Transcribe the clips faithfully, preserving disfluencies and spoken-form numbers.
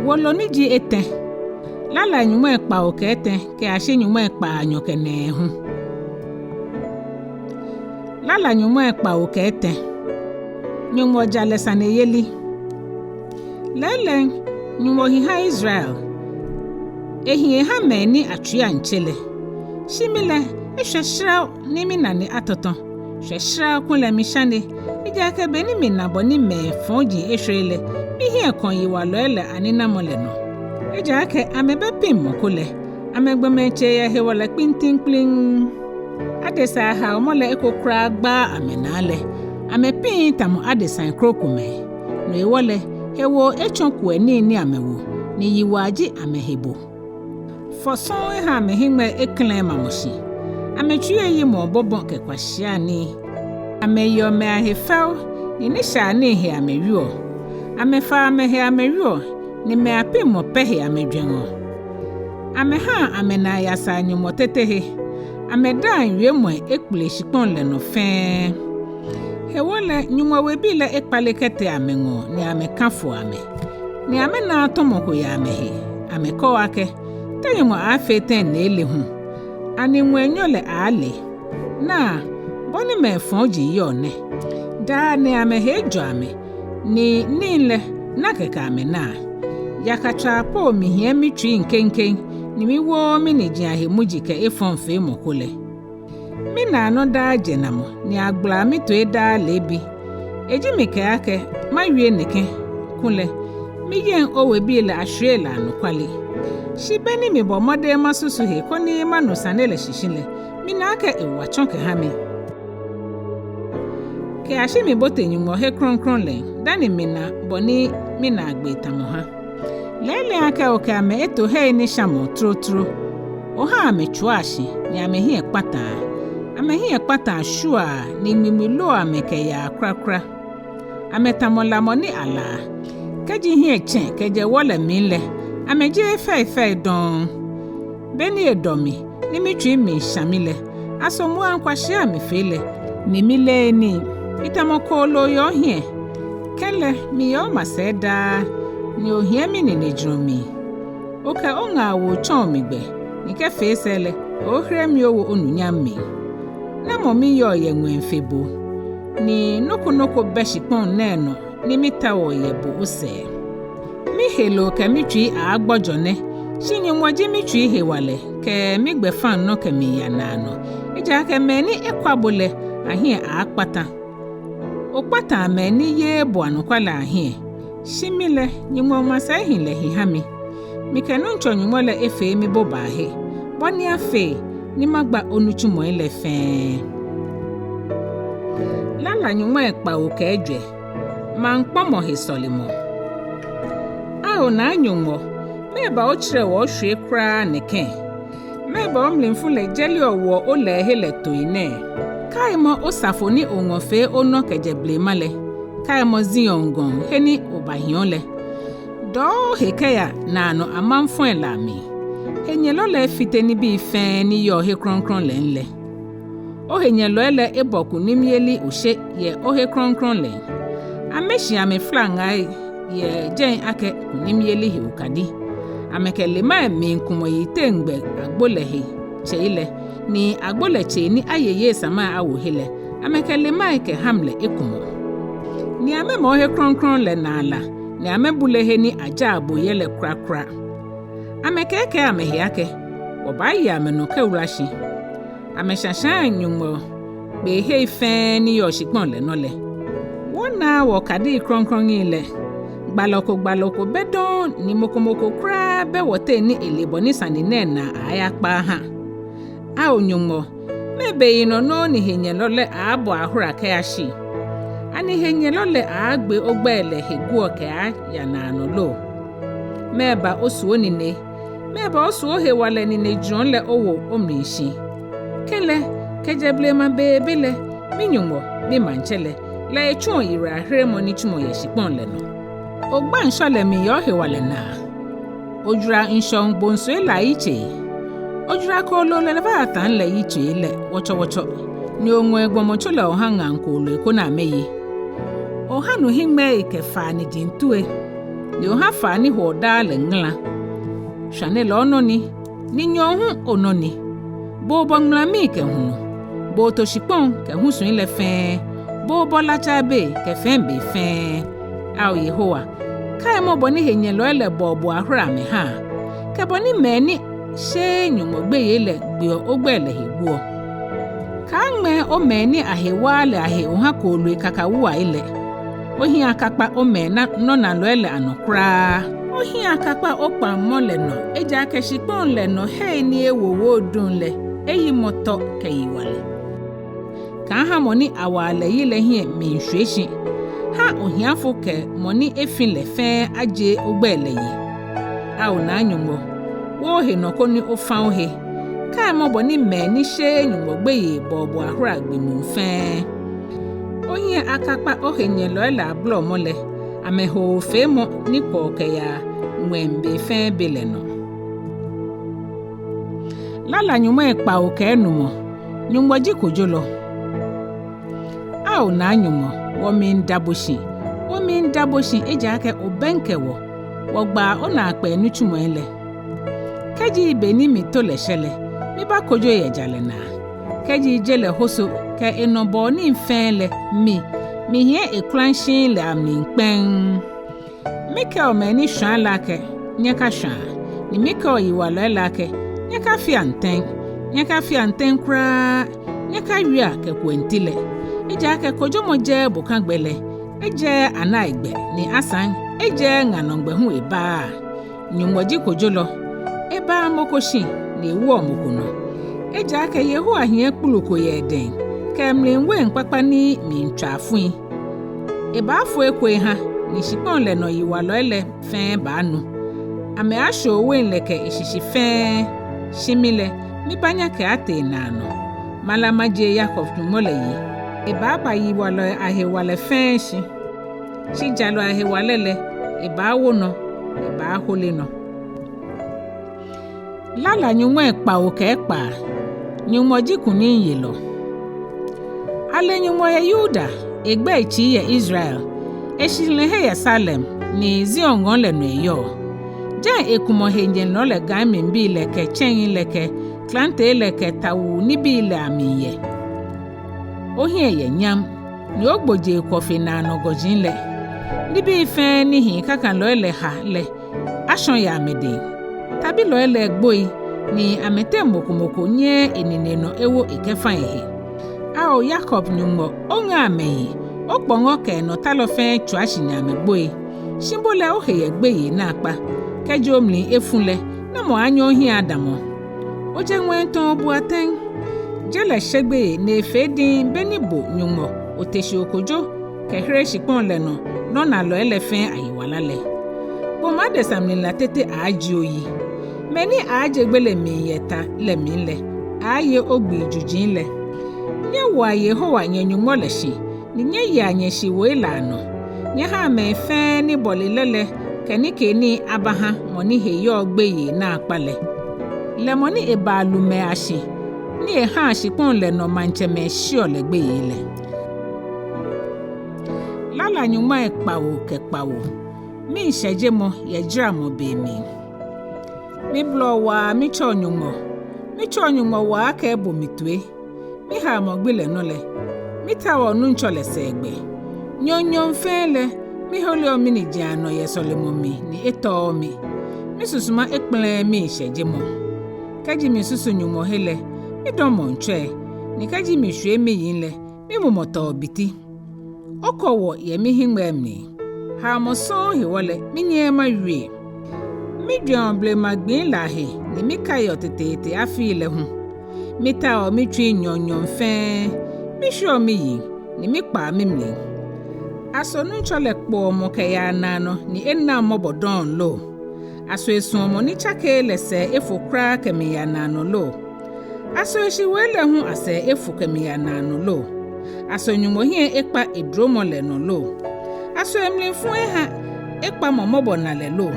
Wolo ni ji etɛ. Lala nyɔŋmai kpawo kɛ etɛ kɛyashi nyɔŋmai kpaanyɔ kɛ nɛɛhu. Lala nyɔŋmai kpawo kɛ etɛ. Nyɔŋmɔ jalɛ saneyeli. Lɛɛlɛŋ, Nyɔŋmɔ hi ha Israel. Ehi eha mɛi ni atsuiiaŋ tse lɛ. Shi mi lɛ, eshwɛ shraw ni minane atɔtɔ. Shwɛ shraw kulɛ mishane, ejaakɛ beni mina bɔ ni mɛi fɔji eshwere lɛ, mihiɛ kɔ yiwalɔi lɛ aninamɔ lɛ nɔ. Ejaakɛ amɛbɛ piŋmɔ ko lɛ, amɛgbɔmɔtsei yɛ hewalɛ kpintiŋkpliŋŋ. Adesai ahaomɔ lɛ eko kwraa gbaaa amɛnaa lɛ, amɛpiŋŋ tamɔ adesai krokomɛi. No hewɔ lɛ, hewoo etsɔ kuɛ nii ni amɛwo, ni yiwaa ji amɛhebo. Fɔ sɔŋŋ eha amɛhiŋmɛi ekɛlɛ mamɔ shi. Amɛtsui eyimɔ obɔbɔ kɛ kwashia nii. Amɛyeɔ mɛi ahe fɛo, ni nishaianii he amɛwieɔ. Amɛfaa amɛhe amɛwieɔ, ni mɛi apiŋmɔ pɛ he amɛjwɛŋɔ. Amɛhaa amɛnaa yasaa nyɔmɔ tete he. Amɛdaaŋ wiemɔi ekpele shikpɔŋ lɛ nɔ fɛɛ. Hewɔ lɛ Nyɔŋmɔ webii lɛ ekpale kɛtee amɛŋɔɔ ni amɛkafo amɛ. Ni amɛnaaa tɔmɔ ko yɛ amɛhe. Amɛkɛɔ akɛ, te Nyɔŋmɔ aaafee tɛŋŋ ni ele hu? Ani ŋwɛinyo lɛ aaale? Naa, bɔ ni mɛi fɔji yɔɔ nɛ. Daa nɛɛ amɛhe ejɔ amɛ, ni nii lɛ, naa kɛkɛ amɛnaa. Yakatswaa po mihiɛ mitsuiŋ keŋkeŋ, ni miwooo miniji ahe muji kɛ efɔŋfeemɔ ko lɛ. Minaa nɔ daa jenamɔ, ni agbalaa mitoi daa leebi. Eji mikɛɛ akɛ, mawie nɛkɛ, kulɛ, miyeŋ owebii lɛ ashwiei lɛ anɔkwale. Shi beni mibɔ mɔdɛŋ masusu he koni manu sane lɛ shishi lɛ, mina akɛ ewa tsɔ kɛha mi. Kɛyashi mibote Nyɔŋmɔ he krɔŋkrɔŋ lɛ, dani mina bɔ ni minaagbee tamɔ ha. Lɛɛlɛŋ akɛ okɛ amɛ eto hei ni shamɔɔ trotro. Oha amɛtswaa shi, ni amɛhiɛ kpataa. Amɛhiɛ kpataa shwuaa, ni ŋmiŋmi loɔ amɛ kɛyaa kwraa kwraa. Amɛtamɔ lamɔ ni alaa. Kɛji hiɛ tsɛ kɛjɛ wɔ lɛ mli lɛ, amɛjeee fɛifɛi dɔŋŋ. Beni edɔ mi, ni mitsui miisha mi lɛ, asomoaŋ kwashia mifee lɛ, ni mileee nii, mitamɔ kooloo yɛ ohiɛ. Kɛlɛ, miyɛ omasɛi daa, ni ohiɛ mininejurɔ mli. Okɛ oŋaawoo tsɔɔ mi gbɛ, ni kɛfee sɛɛ lɛ, oohere mi owo onunyam mli. Namɔ miyɔɔ yɛ ŋwɛi fe bo, ni nɔ ko nɔ ko bɛ shikpɔŋ nɛɛ nɔ ni mitaoɔ yɛ bo osɛɛ. Miheloo kɛ mitsui aagbɔjɔ nɛ, shi Nyɔŋmɔ ji mitsui hewalɛ kɛ migbɛfaŋ nɔ kɛmiiya naanɔ. Ejaakɛ mɛi ni ekwa bo lɛ ahiɛ aakpata. Okpataa mɛi ni yeee bo anɔkwale ahiɛ. Shi mi lɛ, Nyɔŋmɔ masɛi hilɛ hi ha mi. Mikɛ Nuŋtsɔ Nyɔŋmɔ lɛ efee mibobaahe, bɔ ni afee ni magba onitsumɔi lɛ fɛɛ. Lala nyɔŋmai kpawo kɛ ejwɛ. Maŋkpɔmɔ he sɔlemɔ. Ao Naa Nyɔŋmɔ, mɛɛba otsirɛ wɔ oshwie kwraa nɛkɛ? Mɛɛba omlifu lɛ jɛleɔ wɔ olɛɛhe lɛ toi nɛɛ? Kaimɔ osafo ni oŋɔ fee onɔ kɛjɛ blema lɛ. Kaimɔ Zion gɔŋ he ni obahiɔ lɛ. Dɔɔ ohe kɛya naanɔ amaŋfɔi lɛ amli. Henyɛlɔ lɛ efite nibii fɛɛ ni yɔɔ he krɔŋkrɔŋ lɛŋ lɛ. Ohenyɛlɔi lɛ ebɔ kunimyeli oshe yɛ ohe krɔŋkrɔŋ lɛŋ. Amɛshi amɛflaŋai yɛ jɛi akɛ kunimyeli he okadi. Amɛkɛ lemai miikumɔ yiteŋgbɛ agbo lɛ he tsei lɛ, ni agbo lɛ tsei ni aye yeisamai awo he lɛ, amɛkɛ lemai kɛ ham lɛ ekumɔ. Ni amɛmɔ ohe krɔŋkrɔŋ lɛ naa la, ni amɛbule he ni ajaa bo yɛ lɛ kwraa kwraa. Amɛkɛɛkɛɛ amɛhe akɛ, wɔbaaye amɛnɔ kɛwula shi. Amɛshashaa Nyɔŋmɔ kpeehei fɛɛ ni yɔɔ shikpɔŋ lɛ nɔ lɛ. Wɔnaaa wɔkadii krɔŋkrɔŋi lɛ. Gbalɔ ko gbalɔ ko bɛ dɔŋŋ ni mɔ ko mɔ ko kwraa bɛ wɔteŋ ni ele bɔ ni sane nɛɛ naa aaayakpa aha. Ao Nyɔŋmɔ, mɛɛ beyinɔ nɔŋŋ ni henyɛlɔ lɛ aaabɔ ahora kɛyashi? Ani henyɛlɔ lɛ aaagbee ogbɛi lɛ he guɔ kɛaaya naanɔ lo? Mɛɛba osu onine? Mɛɛba osu ohewalɛ ninejurɔ lɛ owo omli shi? Kɛlɛ, kɛjɛ blema beebe lɛ, mi-Nyɔŋmɔ, mi-Maŋtsɛ lɛ, lɛ etsuɔ yiwalaheremɔ nitsumɔ yɛ shikpɔŋ lɛ nɔ. Ogbaŋ ŋshɔ lɛ mli yɛ ohewalɛ naa. Ojwara ŋshɔŋ gbonsoi lɛ ayitsei. Ojwara kooloo lɛ Leviatan lɛ yitsei lɛ wɔtsɔwɔtsɔ, ni oŋɔ egbɔmɔtso lɛ oha ŋaŋ kooloi koni amɛye. Oha nu hiŋmɛii kɛ faa niji tue. ni oha faa ni hoɔ daa lɛ ŋala. Shwane lɛ onɔ ni, ni nyɔɔŋ hu onɔ ni. Bo obɔ ŋulamii kɛ hulu, bo oto shikpɔŋ kɛ husui lɛ fɛɛ, bo obɔ latsaa bei kɛ fɛi bei fɛɛ. Ao Yehowa, kaimɔ bɔ ni henyɛlɔi lɛ bɔɔ bo ahora amɛhaa, kɛ bɔ ni mɛi ni sheee Nyɔŋmɔ gbeyei lɛ gbeɔ ogbɛi lɛ he guɔ. Kaaŋmɛɛ omɛi ni ahe waaa lɛ ahe oha kooloi kakawuai lɛ. Ohiɛ akakpa omɛi nɔnalɔi lɛ anɔ kwraa. Ohiɛ akakpa okpaŋmɔ lɛ nɔ, ejaakɛ shikpɔŋ lɛ nɔ hei ni ewowoo duŋ lɛ, eyimɔ tɔ kɛ yiwalɛ. Kaaha mɔ ni awaa lɛ yi lɛ hiɛ miishwie shi. Ha ohiafo kɛ mɔ ni efi lɛ fɛɛ ajie ogbɛi lɛ yi. Ao Naa Nyɔŋmɔ, wo ohe nɔ koni ofa ohe. Kaimɔ bɔ ni mɛi ni sheee Nyɔŋmɔ gbeyei bɔɔ bo ahora gbi muu fɛɛ. Ohiɛ akakpa ohenyɛlɔi lɛ abolɔmɔ lɛ, amɛhoofeemɔ ni kwɔɔ kɛyaa ŋwɛi be fɛɛ be lɛ nɔ. Lala nyɔŋmai kpawo kɛ enumɔ. Nyɔŋmɔ ji kojolɔ. Ao Naa Nyɔŋmɔ, wɔmiida bo shi, wɔmiida bo shi ejaakɛ obɛŋkɛ wɔ, wɔgbaa onaakpɛɛ nitsumɔi lɛ. Kɛji be ni mito lɛ shɛ lɛ, mibaakojo yɛ jalɛ naa. Kɛji je lɛ hoso kɛ enɔ bɔɔ nii fɛɛ lɛ, mi, mihiɛ ekulaŋshii lɛ amli kpɛŋŋ. Mikɛɔ mɛi ni shwãa lɛ akɛ, nyɛkashwãa, ni mikɛɔ yiwalɔi lɛ akɛ, nyɛkafea ntɛŋ, nyɛkafea ntɛŋ kwraa, nyɛkawiea kɛ kuɛŋtilɛ. Ejaakɛ kojomɔ jɛɛɛ bokagbɛ lɛ, ejɛɛɛ anaigbɛ, ni asaŋ ejɛɛɛ ŋa nɔ gbɛ hu ebaaa. Nyɔŋmɔ ji kojolɔ, ebaaa mɔ ko shi, ni ewoɔ mɔ ko nɔ. Ejaakɛ Yehowa hiɛ kpulu ko yɛ edɛŋ, kɛ emli wain kpakpa ni miitswa afui. Ebaafo eko eha, ni shikpɔŋ lɛ nɔ yiwalɔi lɛ fɛɛ baanu. Amɛaashoo wain lɛ kɛ eshishi fɛɛ, shi mi lɛ, mibaanya kɛaatee naanɔ. Mala majie Yakob Nyɔŋmɔ lɛ yi. Ebaaba yiwalɔi ahewalɛ fɛɛ shi. Shi jalɔi ahewalɛ lɛ, ebaawo nɔ, ebaahole nɔ. Lala nyɔŋmai kpawo kɛ ekpaa. Nyɔŋmɔ ji kunimyelɔ. Ale Nyɔŋmɔ yɛ Yuda, egbɛi tsii yɛ Israel, eshihilɛhe yɛ Salem, ni Zion gɔŋ lɛ nɔ eyɔɔ. Jɛi ekumɔ henyɛlɔi lɛ gãimlibii lɛ kɛ tsɛŋi lɛ kɛ klantei lɛ kɛ tawuu nibii lɛ amli yɛ. Ohiɛ yɛ nyam, ni ogbojee kwɔ fe naanɔ gɔji lɛ. Nibii fɛɛ ni hii kakalɔi lɛ ha lɛ, ashɔ̃ yɛ amɛdɛŋ. Tabilɔi lɛ gboi, ni amɛteŋ mɔ ko mɔ ko nyɛɛɛ enine nɔ ewo ekɛfa ehe. Ao Yakob Nyɔŋmɔ, oŋa amɛyi, okpɔŋɔ kɛ enɔtalɔ fɛɛ tswia shi ni amɛgboi. Shi bo lɛ ohe yɛ gbeyei naakpa. Kɛji omli efu lɛ, namɔ aaanyɛ ohiɛ adamɔ? Ojɛ ŋwɛi tɔɔ obu atɛŋ. Je lɛ she gbeyei ni efee diŋŋ beni bo Nyɔŋmɔ ote shi okojo kɛhere shikpɔŋ lɛ nɔ nɔnalɔi lɛ fɛɛ ayiwala lɛ. Gbɔmɔ adesa mlila tete aaajie oyi. Mɛi ni aaaje gbele mli yɛ ta lɛ mli lɛ, aaaye ogbii juji lɛ. Nyɛwoa Yehowa nyɛ Nyɔŋmɔ lɛ shi, ni nyɛyea nyɛshiwoi lɛ anɔ. Nyɛhaa mɛi fɛɛ ni bɔle lɛ lɛ kɛ nikeenii abaha mɔ ni he yɔɔ gbeyei naakpa lɛ. Lɛ mɔ ni ebaa lumɛi ashi, ni ehaa shikpɔŋ lɛ nɔ maŋtsɛmɛi sheɔ lɛ gbeyei lɛ. Lala nyɔŋmai kpawo kɛ kpawo. Miishɛjemɔ yɛ jaramɔ be mli. Mibolɔɔ waa mitsɛɔ Nyɔŋmɔ, mitsɛɔ Nyɔŋmɔ waa akɛ ebo mi toi. Mihaomɔ gbi lɛ nɔ lɛ, mitaoɔ Nuŋtsɔ lɛ sɛɛgbɛ. Nyɔɔŋnyɔɔŋ fɛɛ lɛ, miholeɔ miniji anɔ yɛ sɔlemɔ mli ni etɔɔɔ mi. Misusuma ekpɛlɛɛɛ miishɛjemɔ. Kɛji misusu Nyɔŋmɔ he lɛ, midɔmɔɔ ŋtsɔi, ni kɛji mishwie miyiŋ lɛ, mimumɔ tɔɔ biti. Okɔ wɔ yɛ mihiŋmɛi mli. Haomɔ sɔŋŋ hewɔ lɛ, minyɛɛɛ mawie. Mijwɛŋɔ blema gbii lɛ ahe, ni mikaiɔ teteete afii lɛ hu. Mitaoɔ mitsui nyɔɔŋnyɔɔŋ fɛɛ, mishwieɔ miyiŋ, ni mikpaa mimli. Aso Nuŋtsɔ lɛ kpɔɔ mɔ kɛyaa naanɔ, ni enaŋ mɔbɔ dɔŋŋ lo? Aso esuɔmɔ ni tsakeee lɛ sɛɛ efo kwraa kɛmiiya naanɔ lo? Aso eshiwoi lɛ hu asɛɛ efo kɛmiiya naanɔ lo? Aso Nyɔŋmɔ hiɛ ekpa edromɔ lɛ nɔ lo? Aso emlifu eha ekpa mɔ mɔbɔnalɛ lo?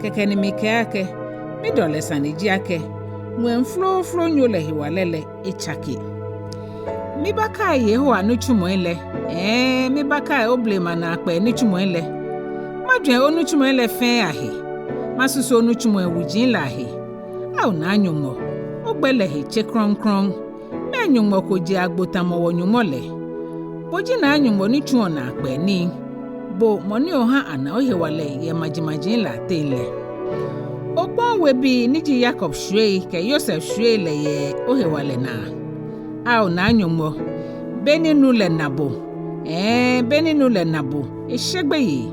Kɛkɛ ni mikɛɛ akɛ, midɔlɛ sane ji akɛ, ŋwɛi flooflonyo lɛ hewalɛ lɛ etsake. Mibaakai Yehowa nitsumɔi lɛ, ɛɛ, mibaakai oblema naakpɛɛ nitsumɔi lɛ. Majwɛŋ onitsumɔi lɛ fɛɛ ahe, masusu onitsumɔi wuji lɛ ahe. Ao Naa Nyɔŋmɔ, ogbɛ lɛ he tse krɔŋkrɔŋ. Mɛɛ nyɔŋmɔ ko ji agbo tamɔ wɔ-Nyɔŋmɔ lɛ? Bo ji Naa Nyɔŋmɔ ni tsuɔ naakpɛɛ nii. Bo mɔ ni oha ana ohewalɛ yɛ majimaji lɛ ateŋ lɛ. Okpɔŋ webii ni ji Yakob shwiei kɛ Yosef shwiei lɛ yɛ ohewalɛ naa. Ao Naa Nyɔŋmɔ, be ni nu lɛ na bo, ɛɛ, be ni nu lɛ na bo, eshe gbeyei,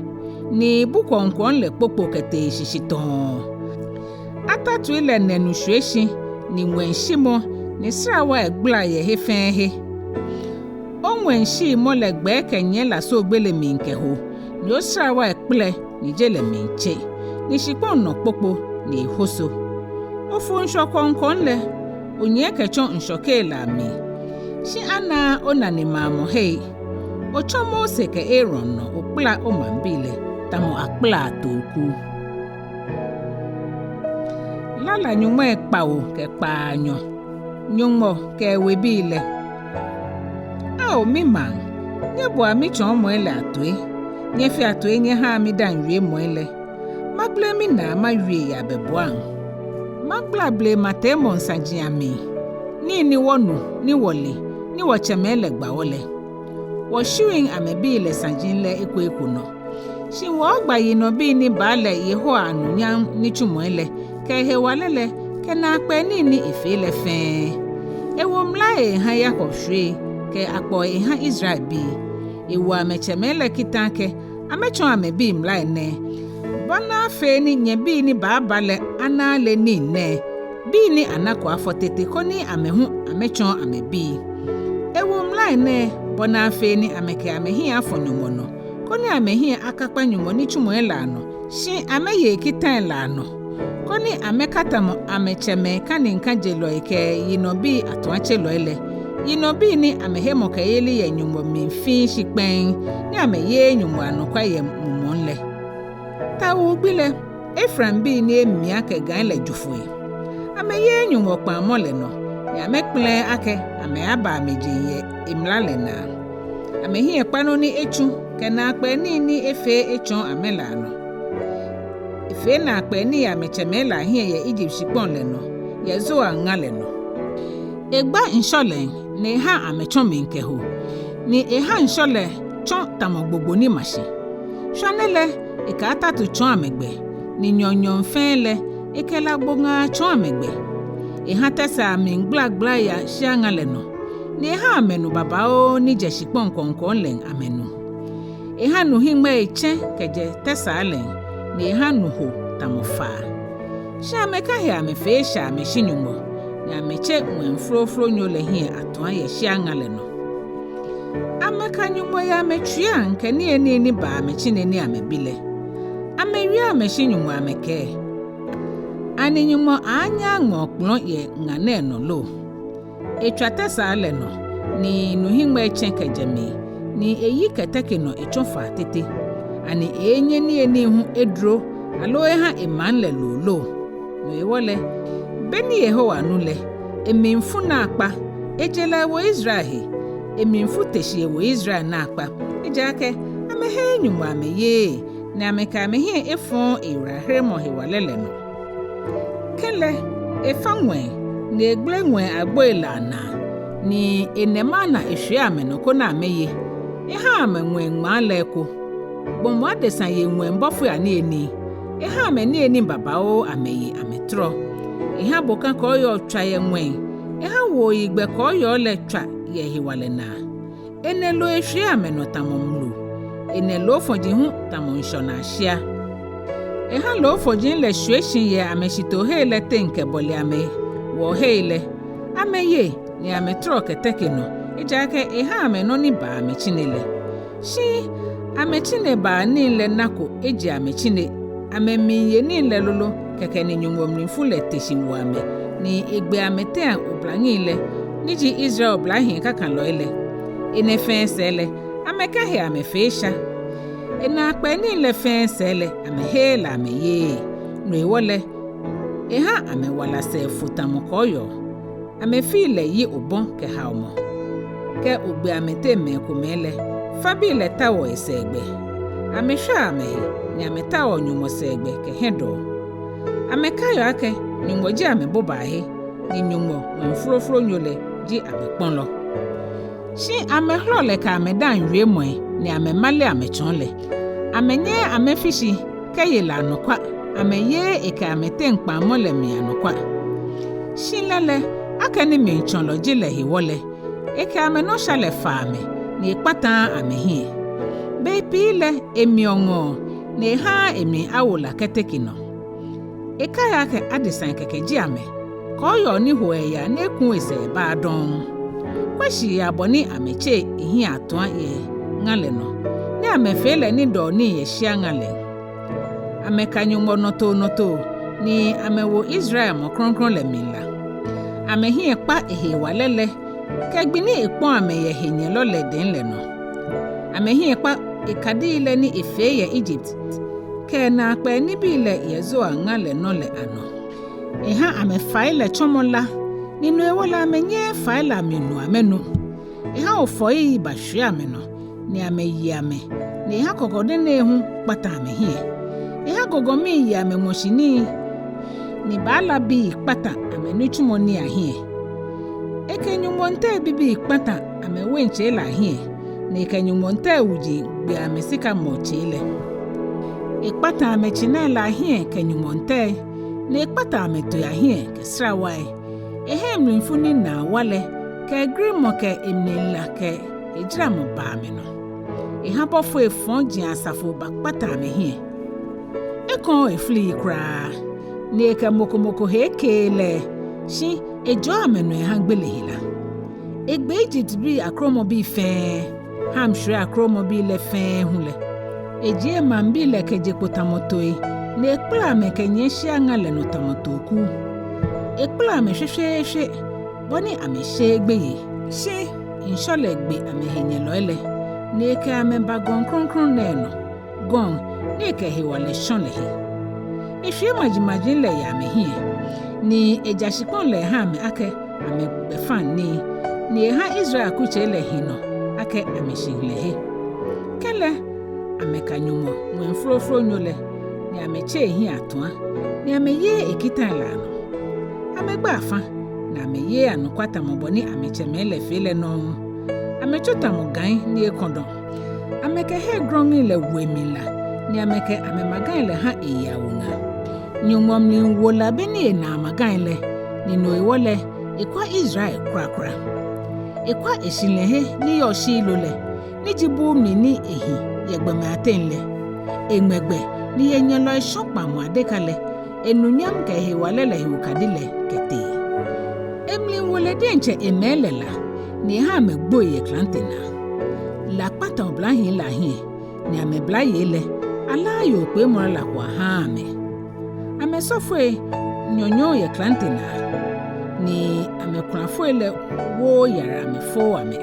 ni bu kwɔŋkwɔŋ lɛ kpokpo kɛtee shishi tɔɔ. Atatui lɛ nɛ nu shwie shi, ni ŋwɛi shimɔ, ni srawai gbala yɛ he fɛɛ he. Oŋwɛi shiimɔ lɛ gbɛɛ kɛnyiɛ lasuogbele mli kɛho, ni osrawai kpɛlɛ, ni je lɛ mli tse, ni shikpɔŋ nɔ kpokpo, ni ehoso. Ofo ŋshɔ kwɔŋkwɔŋ lɛ, onyiɛ kɛtsɔ ŋshɔkei lɛ amli. Shi anaaa onanemaamɔhei. Otsɔ Mose kɛ Aaron nɔ okpala omaŋbii lɛ, tamɔ akpalaa tooku. Lala nyɔŋmai kpawo kɛ kpaanyɔ. Nyɔŋmɔ kɛ ewebii lɛ. Ao mimaŋ, nyɛboa mitsɔɔmɔi lɛ atoi, nyɛfea toi nyɛhaa midaaŋ wiemɔi lɛ. Magbele minaa mawie yɛ abɛbuaŋ. Magbala blema teemɔŋ saji amli, nii ni wɔnu, ni wɔle, ni wɔtsɛmɛi lɛ gba wɔ lɛ. Wɔshiuŋ amɛbii lɛ saji lɛ eko eko nɔ. Shi wɔɔgba yinɔbii ni baa lɛ Yehowa anunyam nitsumɔi lɛ, kɛ ehewalɛ lɛ, kɛ naakpɛɛ nii ni efee lɛ fɛɛ. Ewo mlai eha Yakob shwiei, kɛ akpɔ eha Israelbii. Ewo amɛtsɛmɛi lɛ kita akɛ amɛtsɔɔ amɛbii mlai nɛɛ, bɔ ni afee ni nyɛbii ni baaba lɛ ana ale nii nɛɛ, bii ni anako afɔ tete koni amɛ hu amɛtsɔɔ amɛbii. Ewo mlai nɛɛ, bɔ ni afee ni amɛkɛ amɛhiɛ afɔ Nyɔŋmɔ nɔ, koni amɛhiɛ akakpa Nyɔŋmɔ nitsumɔi lɛ anɔ, shi amɛye ekitai lɛ anɔ, koni amɛkatamɔ amɛtsɛmɛi kaniŋkajelɔi kɛ yinɔbii atuatselɔi lɛ, yinɔbii ni amɛhemɔkɛyeli yɛ Nyɔŋmɔ mli fiii shi kpɛŋŋ, ni amɛyeee Nyɔŋmɔ anɔkwa yɛ mumɔŋ lɛ. Tawuu gbi lɛ, Efraimbii ni emia kɛ gai lɛ jo foi. Amɛyeee Nyɔŋmɔ kpaŋmɔ lɛ nɔ, ni amɛkpɛlɛɛɛ akɛ amɛaaba amɛjeŋ yɛ emla lɛ naa. Amɛhiɛ kpa nɔ ni etsu, kɛ naakpɛɛ nii ni efee etsɔɔ amɛ lɛ anɔ. Efee naakpɛɛ nii yɛ amɛtsɛmɛi lɛ ahiɛ yɛ Egypt shikpɔŋ lɛ nɔ, yɛ Zoan ŋa lɛ nɔ. Egba ŋshɔ lɛŋ, ni eha amɛtsɔ mli kɛho, ni eha ŋshɔ lɛ tsɔ tamɔ gbogbo ni ma shi. Shwane lɛ, ekɛ atatu tsɔɔ amɛ gbɛ, ni nyɔɔŋnyɔɔŋ fɛɛ lɛ, ekɛ la gboŋaa tsɔɔ amɛ gbɛ. Eha tɛsaa mli gbalagbala ya shia ŋa lɛ nɔ, ni eha amɛnu babaoo ni jɛ shikpɔŋ kɔŋkɔŋ lɛŋ amɛnu. Eha nu hiŋmɛii tsɛ kɛjɛ tɛsaa lɛŋ, ni eha nu ho tamɔ faa. Shi amɛkahe amɛfee esha amɛshi Nyɔŋmɔ, ni amɛtse Ŋwɛi Flooflonyo lɛ hiɛ atua yɛ shia ŋa lɛ nɔ. Amɛka Nyɔŋmɔ yɛ amɛtsuiiaŋ kɛ niyenii ni baa amɛtsine ni amɛbi lɛ. Amɛwie amɛshi Nyɔŋmɔ amɛkɛɛ: Ani Nyɔŋmɔ aaanyɛ aŋmɛ okpɔlɔ yɛ ŋa nɛɛ nɔ lo? Etswa tɛsaa lɛ nɔ, ni nu hiŋmɛii tsɛ kɛjɛ mli, ni eyi kɛteke nɔ etsɔ faa tete. Ani eeenyɛ niyenii hu eduro, aloo eha emaŋ lɛ loo lo? No hewɔ lɛ, be ni Yehowa nu lɛ, emli fu naakpa, eje la ewo Israel he, emli fu te shi ewo Israel naakpa, ejaakɛ amɛheee Nyɔŋmɔ amɛyeee, ni amɛkɛ amɛhiɛ efɔɔɔ eyiwalaheremɔ hewalɛ lɛ nɔ. Kɛlɛ, efa ŋwɛi, ni egbele ŋwɛi agboi lɛ anaa, ni enɛ mana eshwie amɛnɔ koni amɛye. Eha amɛ ŋwɛi ŋmaa lɛ eko. Gbɔmɔ adesa yei ŋwɛi bɔfoi aniyenii. Eha amɛ niyenii babaoo amɛye amɛtɔrɔ. Eha boka kɔɔyɔɔ tswa yɛ ŋwɛi. Eha wuoyigbɛ kɔɔyɔɔ lɛ tswa yɛ hewalɛ naa. Enɛ lo eshwie amɛnɔ tamɔ mlu. Enɛ loofɔji hu tamɔ ŋshɔnaa shia. Eha loofɔji lɛ shwie shi yɛ amɛshitoohe lɛ teŋ kɛbɔle amɛwɔɔhe lɛ. Amɛye, ni amɛtɔrɔ kɛteke nɔ, ejaakɛ eha amɛ nɔ ni baa amɛtsine lɛ. Shi amɛtsinebaanii lɛ nako eje amɛtsine, amɛmiiye nii lɛ lolo, kɛkɛ ni Nyɔŋmɔ mlifu lɛ te shi wo amɛ, ni egbe amɛteŋ oblaŋi lɛ, ni ji Israel oblahii kakalɔi lɛ. Enɛ fɛɛ sɛɛ lɛ, amɛkahe amɛfee esha. Enaakpɛɛ nii lɛ fɛɛ sɛɛ lɛ, amɛheee lɛ amɛyeee. No hewɔ lɛ, eha amɛwala sɛɛ fo tamɔ kɔɔyɔɔ. Amɛfii lɛ yi obɔ kɛ haomɔ. Kɛ ogbe amɛteŋ mɛi komɛi lɛ, fabii lɛ taoɔ esɛɛgbɛ. Amɛshwaa amɛhe, ni amɛtaoɔ Nyɔŋmɔ sɛɛgbɛ kɛ hiɛdɔɔ. Amɛkaiɔ akɛ Nyɔŋmɔ ji amɛbobaahe, ni Nyɔŋmɔ Ŋwɛi Flooflonyo lɛ ji amɛkpɔlɔ. Shi amɛhɔlɔ lɛ kɛ amɛdaaŋ wiemɔi, ni amɛmale amɛtsɔɔ lɛ. Amɛnyɛɛɛ amɛfi shi kɛye lɛ anɔkwa, amɛyeee ekɛ amɛteŋ kpaŋmɔ lɛ mli anɔkwa. Shi lɛ lɛ, akɛni mlitsɔlɔ ji lɛ hewɔ lɛ, ekɛ amɛnɔsha lɛ fa amɛ, ni ekpataaa amɛhiɛ. Bei pii lɛ, emiɔ ŋɔɔ, ni ehaaa emli awo la kɛteke nɔ. Ekaiɔ akɛ adesai kɛkɛ ji amɛ, kɔɔyɔɔ ni hoɔ eyaa ni ekuuu esɛɛ ebaaa dɔŋŋ. Kwɛ shii abɔ ni amɛtse ehiɛ atua yɛ ŋa lɛ nɔ, ni amɛfee lɛ nidɔɔnii yɛ shia ŋa lɛŋ. Amɛka Nyɔŋmɔ nɔtoonɔtoo, ni amɛwo Israel Mɔ Krɔŋkrɔŋ lɛ mli la. Amɛhiɛ kpa ehewalɛ lɛ, kɛ gbi ni ekpɔ̃ amɛ yɛ henyɛlɔ lɛ dɛŋ lɛ nɔ. Amɛhiɛ kpa ekadii lɛ ni efee yɛ Egypt, kɛ enaakpɛɛ nibii lɛ yɛ Zoan ŋa lɛ nɔ lɛ anɔ. Eha amɛfai lɛ tsɔmɔ la, ni no hewɔ lɛ amɛnyɛɛɛ fai lɛ amli nu amɛnu. Eha ofɔii bashwie amɛnɔ, ni amɛye amɛ, ni eha kɔkɔdenei hu kpata amɛhiɛ. Eha gɔgɔmii ye amɛŋmɔshi nii, ni baalabii kpata amɛnitsumɔ nii ahiɛ. Ekɛ nyɔŋmɔŋtɛi bibii kpata amɛwaintsei lɛ ahiɛ, ni ekɛ nyɔŋmɔŋtɛi wuji gbe amɛsikamɔtsei lɛ. Ekpata amɛtsinai lɛ ahiɛ kɛ nyɔŋmɔŋtɛi, ni ekpata amɛtooi ahiɛ kɛ srawai. Eha emlifu ni naa wa lɛ, kɛ egrimɔ kɛ emlila kɛ ejaramɔ ba amɛnɔ. Eha bɔfoi fɔji asafo bakpata amɛhiɛ. Ekɔɔɔ efili yi kwraa, ni ekɛ mɔ ko mɔ ko he ekeee lɛ, shi ejɔɔ amɛnɔ eha gbele hela. Egbe Egyptbii akromɔbii fɛɛ, Ham shwiei akromɔbii lɛ fɛɛ hu lɛ. Ejie emaŋbii lɛ kɛje kpo tamɔ tooi, ni ekpala amɛ kɛnyiɛ shia ŋa lɛ nɔ tamɔ tooku. Ekpala amɛ shweshweeshwe, bɔ ni amɛsheee gbeyei. Shi ŋshɔ lɛ gbe amɛhenyɛlɔi lɛ, ni ekɛ amɛ ba gɔŋ krɔŋkrɔŋ nɛɛ nɔ, gɔŋ ni ekɛ ehewalɛ shɔ lɛ he. Eshwie majimaji lɛ yɛ amɛhiɛ, ni eja shikpɔŋ lɛ eha amɛ akɛ amɛgbɛfaŋnii, ni eha Israel akutsei lɛ hi nɔ akɛ amɛshihilɛhe. Kɛlɛ, amɛka Nyɔŋmɔ Ŋwɛi Flooflonyo lɛ, ni amɛtse ehiɛ atua, ni amɛyeee ekitai lɛ anɔ. Amɛgba afa, ni amɛyeee anɔkwa tamɔ bɔ ni amɛtsɛmɛi lɛ fee lɛ nɔŋŋ. Amɛtsu tamɔ gai ni ekɔdɔ. Amɛkɛ hei grɔŋŋi lɛ wo emli la, ni amɛkɛ amɛmagai lɛ ha eye awuŋã. Nyɔŋmɔ mli wo la be ni ena amagai lɛ, ni no hewɔ lɛ, ekwa Israel kwraa kwraa. Ekwa eshihilɛhe ni yɔɔ Shilo lɛ, ni ji buu mli ni ehi yɛ gbɔmɛi ateŋ lɛ. Eŋmɛ gbɛ ni henyɛlɔi shɔ kpaŋmɔ adeka lɛ, enunyam kɛ ehewalɛ lɛ he okadi lɛ kɛtee. Emli wo lɛ diɛŋtsɛ emɛi lɛ la, ni eha amɛgboi yɛ klante naa. La kpata oblahii lɛ ahiɛ, ni amɛblayei lɛ, alaaa yookpeemɔ lala ko ahaaa amɛ. Amɛsɔfoi nyɔnyɔɔ yɛ klante naa, ni amɛkulafoi lɛ wooo yara amɛfooo amɛ.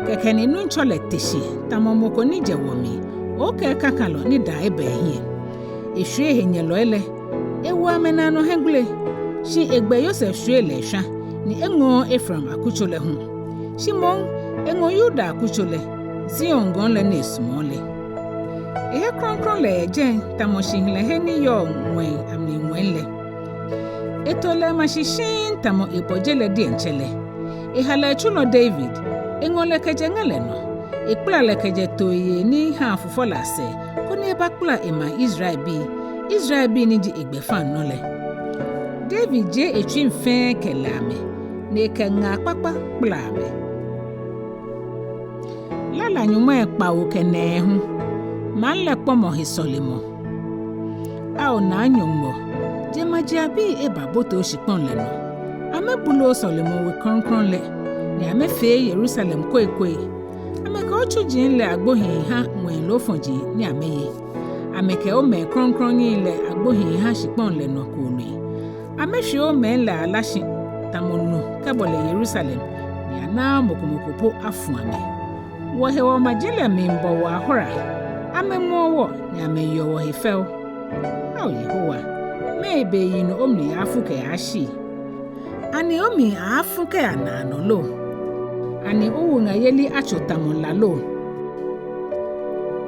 Kɛkɛ ni Nuŋtsɔ lɛ te shi tamɔ mɔ ko ni jɛ wɔ mli, okɛɛ kakalɔ ni daa eba ehiɛ. Eshwie ehenyɛlɔi lɛ, ewo amɛ naanɔ hiɛgbele, shi egbɛ Yosef shwiei lɛ eshwa, ni eŋɔɔɔ Efraim akutso lɛ hu. Shi moŋ, eŋɔ Yuda akutso lɛ, Zion gɔŋ lɛ ni esumɔɔ lɛ. Ehe krɔŋkrɔŋ lɛ yɛ jɛi tamɔ shihilɛhe ni yɔɔ ŋwɛi amli ŋwɛi lɛ. Eto lɛ ema shi shiŋŋ tamɔ ebɔ je lɛ diɛŋtsɛ lɛ. Ehala etsulɔ David, eŋɔ lɛ kɛjɛ ŋa lɛ nɔ. Ekpala lɛ kɛjɛ tooi yei ni haa fufɔ lɛ asɛɛ, koni ebakpala emaŋ Israelbii, Israelbii ni ji egbɛfaŋnɔ lɛ. David jie etsuiŋ fɛɛ kɛlɛ amɛ, ni ekɛ ŋaa kpakpa kpala amɛ. Lala nyɔŋmai kpawo kɛ nɛɛhu. Maŋ lɛ kpɔmɔ he sɔlemɔ. Ao Naa Nyɔŋmɔ, jeŋmajiaŋbii eba bote oshikpɔŋ lɛ nɔ. Amɛbule osɔlemɔwe krɔŋkrɔŋ lɛ, ni amɛfee Yerusalem koikoi. Amɛkɛ otsuji lɛ agbohii ha ŋwɛi loofɔji ni amɛye. Amɛkɛ omɛi krɔŋkrɔŋi lɛ agbohii ha shikpɔŋ lɛ nɔ kooloi. Amɛshwie omɛi lɛ ala shi tamɔ nu kɛbɔle Yerusalem, ni anaaa mɔ ko mɔ ko po afu amɛ. Wɔhewɔ maji lɛ miibɔ wɔ ahora, amɛŋmɔɔ wɔ ni amɛyeɔ wɔhe fɛo. Ao Yehowa, mɛɛ be yinɔ omli aaafu kɛyashi? Ani omli aaafu kɛya naanɔ lo? Ani owuŋayeli atso tamɔ la lo?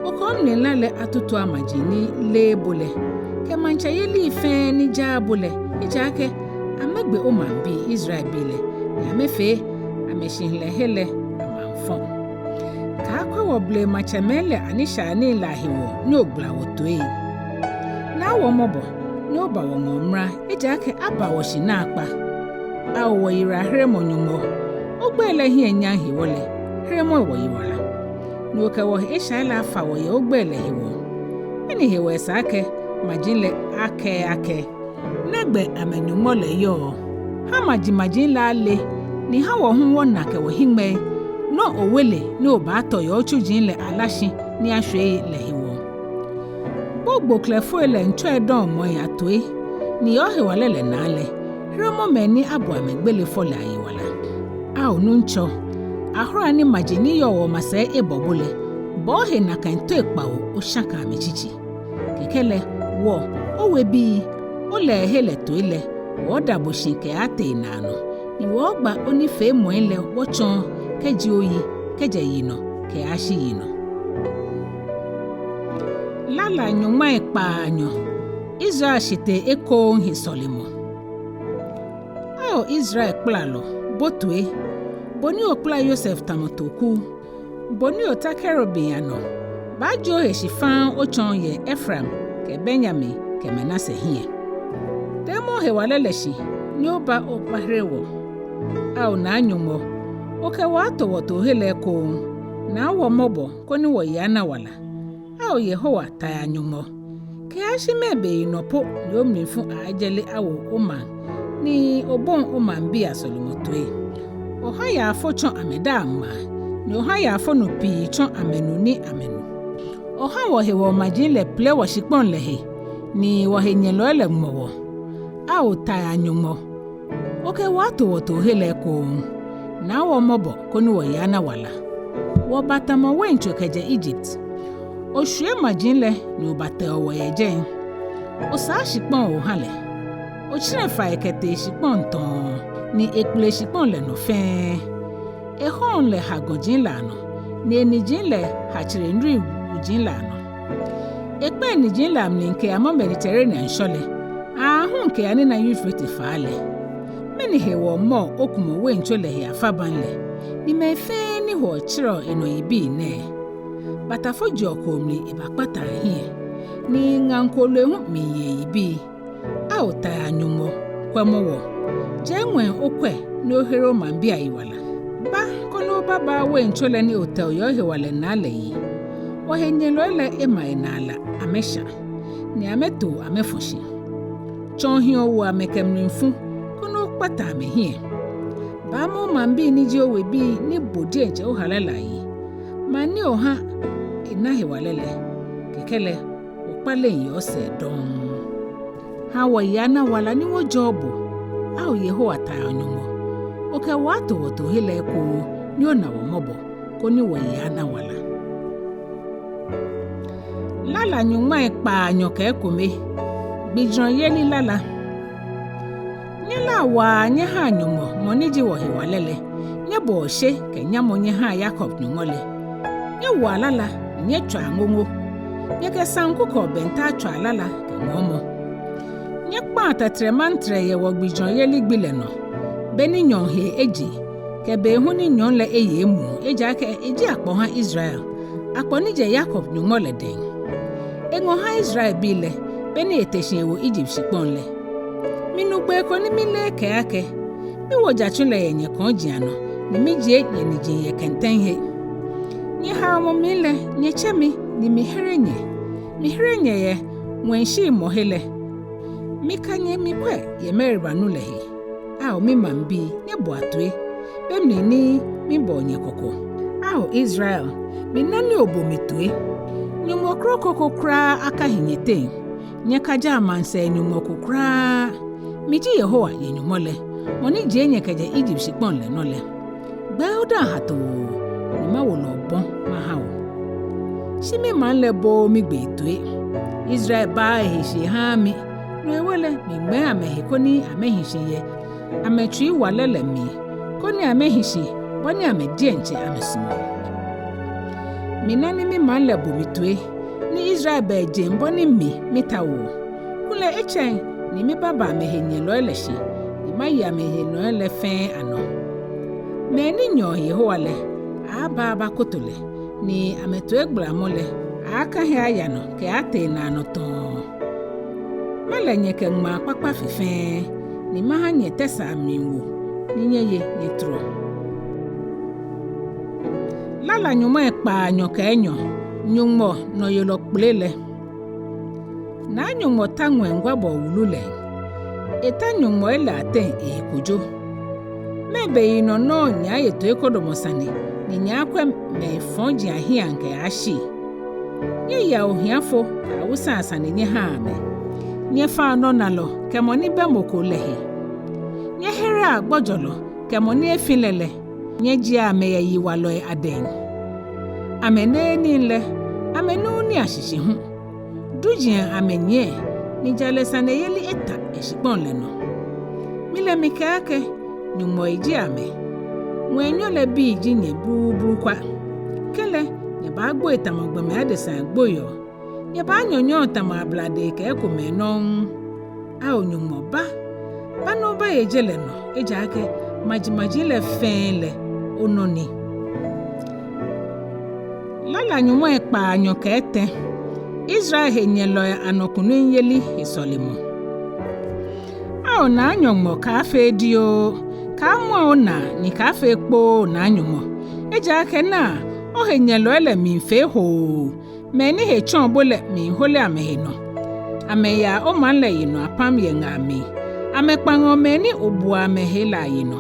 Okɛ omlila lɛ atutua maji ni leee bo lɛ, kɛ maŋtsɛyelii fɛɛ ni jaaa bo lɛ, ejaakɛ amɛgbe omaŋbii Israelbii lɛ, ni amɛfee amɛshihilɛhe lɛ amaŋfɔ. Kaakwɛ wɔblema tsɛmɛi lɛ anishaianii lɛ ahewɔ ni ogbala wɔtoi. Naa wɔ mɔbɔ ni oba wɔŋɔɔ mra, ejaakɛ aba wɔshi naakpa. Ao wɔyiwalaheremɔ Nyɔŋmɔ, ogbɛi lɛ hiɛ nyam hewɔ lɛ, heremɔ wɔyiwala. Ni okɛ wɔhe eshai lɛ afa wɔ yɛ ogbɛi lɛ hewɔ. Mɛni hewɔ esa akɛ maji lɛ akɛɛ akɛ: Nɛgbɛ amɛNyɔŋmɔ lɛ yɔɔ? Ha majimaji lɛ ale, ni ha wɔ hu wɔna kɛ wɔhiŋmɛi nɔ owele ni obaatɔ yɛ otsuji lɛ ala shi ni ashwie lɛ hewɔ. Bo gboklɛfoi lɛ ŋtsɔidɔɔmɔi atoi, ni yɛ ohewalɛ lɛ naa lɛ, heremɔ mɛi ni abu amɛ gbele fɔ lɛ ayiwala. Ao Nuŋtsɔ, ahora ni maji ni yɔɔ wɔmasɛi ebɔ bo lɛ, bɔ ohe nakai toi kpawo oshaka amɛtsitsi. Kɛkɛ lɛ, wɔ, owebii, olɛɛhe lɛ toi lɛ, wɔɔda bo shi kɛaatee naanɔ, ni wɔɔgba onifeemɔi lɛ wɔtsɔɔ kɛjie oyi kɛjɛ yinɔ kɛyashi yinɔ. Lala nyɔŋmai kpaanyɔ. Israel shitee ekoŋŋ he sɔlemɔ. Ao Israel kpalalɔ, bo toi, bo ni okpala Yosef tamɔ toku, bo ni ota kerubim anɔ, baajie ohe shi faŋŋ otsɔɔ yɛ Efraim kɛ Benyamin kɛ Manase hiɛ. Teemɔ ohewalɛ lɛ shi ni oba obahere wɔ. Ao Naa Nyɔŋmɔ, okɛ wɔ ato wɔtoohe lɛ ekoŋŋ, naa wɔ mɔbɔ koni wɔyi ana wala. Ao Yehowa, Tai aNyɔŋmɔ, kɛyashi mɛɛ beyinɔ po ni omlifu aaajɛle awo omaŋ, ni oboŋ omaŋbii asɔlemɔ toi? Oha yaafo tsɔ amɛdaa ŋmaa, ni oha yaafonu pii tsɔ amɛnu ni amɛnu. Oha wɔhewɔ maji lɛ pele wɔshikpɔŋ lɛ he, ni wɔhenyɛlɔi lɛ ŋmɔ wɔ. Ao Tai aNyɔŋmɔ, okɛ wɔ ato wɔtoohe lɛ ekoŋŋ, naa wɔ mɔbɔ koni wɔyi ana wala. Wɔba tamɔ waintso kɛjɛ Egypt. Oshwie maji lɛ ni obatɛo wɔ yɛ jɛi. Osaa shikpɔŋ oha lɛ. Otsirɛ fai kɛtee shikpɔŋ tɔɔ, ni ekpele shikpɔŋ lɛ nɔ fɛɛ. Ehɔɔŋ lɛ ha gɔji lɛ anɔ, ni eniji lɛ ha tserenui wuji lɛ anɔ. Ekpɛ eniji lɛ amli kɛyamɔ Mediterranean ŋshɔ lɛ, aahu kɛyanina Eufrate faa lɛ. Mɛni hewɔ mɔ okumɔ waintso lɛ he afabaŋ lɛ, ni mɛi fɛɛ ni hoɔ tserɛɔ enɔ yibii nɛɛ? Batafo jeɔ koo mli ebakpataa ehiɛ, ni ŋaŋ kooloi hu miiye eyibii. Ao Tai aNyɔŋmɔ, kwɛmɔ wɔ. Jɛ ŋwɛi okwɛ ni ohere omaŋbii ayiwala. Ba koni obabaa waintso lɛ ni otɛo yɛ ohewalɛ naa lɛ yi. Wɔhenyɛlɔi lɛ ema enaa la amɛshã, ni amɛtoo amɛfɔ shi. Tsɔɔ hiɛ owo amɛ kɛ mlifu, koni okpata amɛhiɛ. Baamɔ omaŋbii ni ji owebii ni bo diɛŋtsɛ ohala lɛ ayi, maŋ ni oha ena hewalɛ lɛ. Kɛkɛ lɛ, okpaleŋ yɛ osɛɛ dɔŋŋ. Ha wɔyi ana wala ni wɔjɔɔ bo. Ao Yehowa Tai aNyɔŋmɔ, okɛ wɔ ato wɔtoohe lɛ ekoŋŋ ni ona wɔ mɔbɔ, koni wɔyi ana wala. Lala nyɔŋmai kpaanyɔ kɛ ekome. Gbijurɔyeli lala. Nyɛlaa waa nyɛhaa Nyɔŋmɔ, mɔ ni ji wɔhewalɛ lɛ. Nyɛboa oshe kɛ nyamɔ nyɛhaa Yakob Nyɔŋmɔ lɛ. Nyɛwoa lala, ni nyɛtswaa ŋoŋo. Nyɛkɛ saŋku kɛ obenta tswaa lala kɛ ŋɔɔmɔ. Nyɛkpaa tɛtrɛmantrɛ yɛ wɔgbijurɔyeli gbi lɛ nɔ, be ni nyɔɔŋ hee eje, kɛ be hu ni nyɔɔŋ lɛ eye emuu, ejaakɛ eji akpɔ ha Israel, akpɔ ni jɛ Yakob Nyɔŋmɔ lɛ dɛŋ. Eŋɔ ha Israelbii lɛ, be ni ete shi ewo Egypt shikpɔŋ lɛ. Minu gbee ko ni mileee kɛɛ akɛ: Miwo jatsu lɛ yɛ nyɛkɔŋji anɔ, ni mijie nyɛniji yɛ kɛntɛŋ he. Nyɛhaomɔ mli lɛ, nyɛtsɛ mi, ni mihere nyɛ. Mihere nyɛ yɛ ŋwɛi shiimɔhe lɛ. Mika nyɛ mikwɛ yɛ Meriba nu lɛ he. Ao mimaŋbii, nyɛboa toi, be mli ni mibɔɔ nyɛ kɔkɔ. Ao Israel, mina ni obo mi toi. Nyɔŋmɔ kroko ko kwraa akahi nyɛteŋ. Nyɛkajaa maŋsɛɛ nyɔŋmɔ ko kwraa. Miji Yehowa nyɛ Nyɔŋmɔ lɛ, mɔ ni jie nyɛ kɛjɛ Egypt shikpɔŋ lɛ nɔ lɛ. Gbɛɛ odaaŋ hatoo, ni mawo lɛ obɔ maha o. Shi mimaŋ lɛ booo migbee toi. Israel baaa ehe shi ehaaa mi, no hewɔ lɛ miŋmɛɛ amɛhe koni amɛhi shi yɛ amɛtsuiwalɛ lɛ mli, koni amɛhi shi bɔ ni amɛ diɛŋtsɛ amɛsumɔɔ. Mina ni mimaŋ lɛ bo mi toi, ni Israel bɛ ejeŋ bɔ ni mi mitaoɔ. Kulɛ etsɛŋ ni mibaba amɛhenyɛlɔi lɛ shi, ni maye amɛhenyɛlɔi lɛ fɛɛ anɔ. Mɛi ni nyɛɔ Yehowa lɛ, aaaba abakoto lɛ, ni amɛtoigbalamɔ lɛ, aaaka he aya nɔ kɛaatee naanɔ tɔɔ. Malɛ nyɛ kɛ ŋmaa kpakpa fe fɛɛ, ni maha nyɛtɛsaa mli wo, ni nyɛye nyɛtɔrɔ. Lala nyɔŋmai kpaanyɔ kɛ enyɔ. Nyɔŋmɔ nɔyelɔ kpele lɛ. Naa Nyɔŋmɔ ta ŋwɛi ŋgwabɔɔ wulu lɛ. Eta nyɔŋmɔi lɛ ateŋ ekojo. Mɛɛ be yinɔ nɔŋŋ nyɛaaye toikodɔmɔ sane, ni nyɛaakwɛ mɛi fɔji ahiɛiaŋ kɛyashi? Nyɛyea ohiafo kɛ awusai asane nyɛhaa amɛ. Nyɛfaa nɔnalɔ kɛ mɔ ni bɛ mɔ ko lɛ he. Nyɛherea gbɔjɔlɔ kɛ mɔ ni efi lɛ lɛ. Nyɛjiea amɛ yɛ yiwalɔi adɛŋ. Amɛniyenii lɛ, amɛnuuu nii ashishi hu. Duŋ jɛ amɛnyiɛ, ni jalɛ saneyeli eta yɛ shikpɔŋ lɛ nɔ. Mi lɛ mikɛɛ akɛ, nyɔŋmɔi ji amɛ. Ŋwɛinyo lɛ bii ji nyɛ bluublu kwa. Kɛlɛ, nyɛbaagboi tamɔ gbɔmɛi adesai gboiɔ. Nyɛbaanyɔnyɔɔ tamɔ abladei kɛ ekomɛi nɔŋŋ. Ao Nyɔŋmɔ, ba, ba ni obaye je lɛ nɔ, ejaakɛ majimaji lɛ fɛɛ lɛ, onɔ ni. Lala nyɔŋmai kpaanyɔ kɛ etɛ. Israel henyɛlɔi anɔ kunimyeli he sɔlemɔ. Ao Naa Nyɔŋmɔ, kaafee dioo, kaamua onaa ni kaafee kpoo, Naa Nyɔŋmɔ. Ejaakɛ naa, ohenyɛlɔi lɛ miifee hoo, mɛi ni he tsɔɔ bo lɛ miihole amɛhe nɔ. Amɛyaa omaŋ lɛ yinɔ apam yɛ ŋaa mli. Amɛkpaŋɔ mɛi ni obuɔ amɛhe lɛ ayinɔ.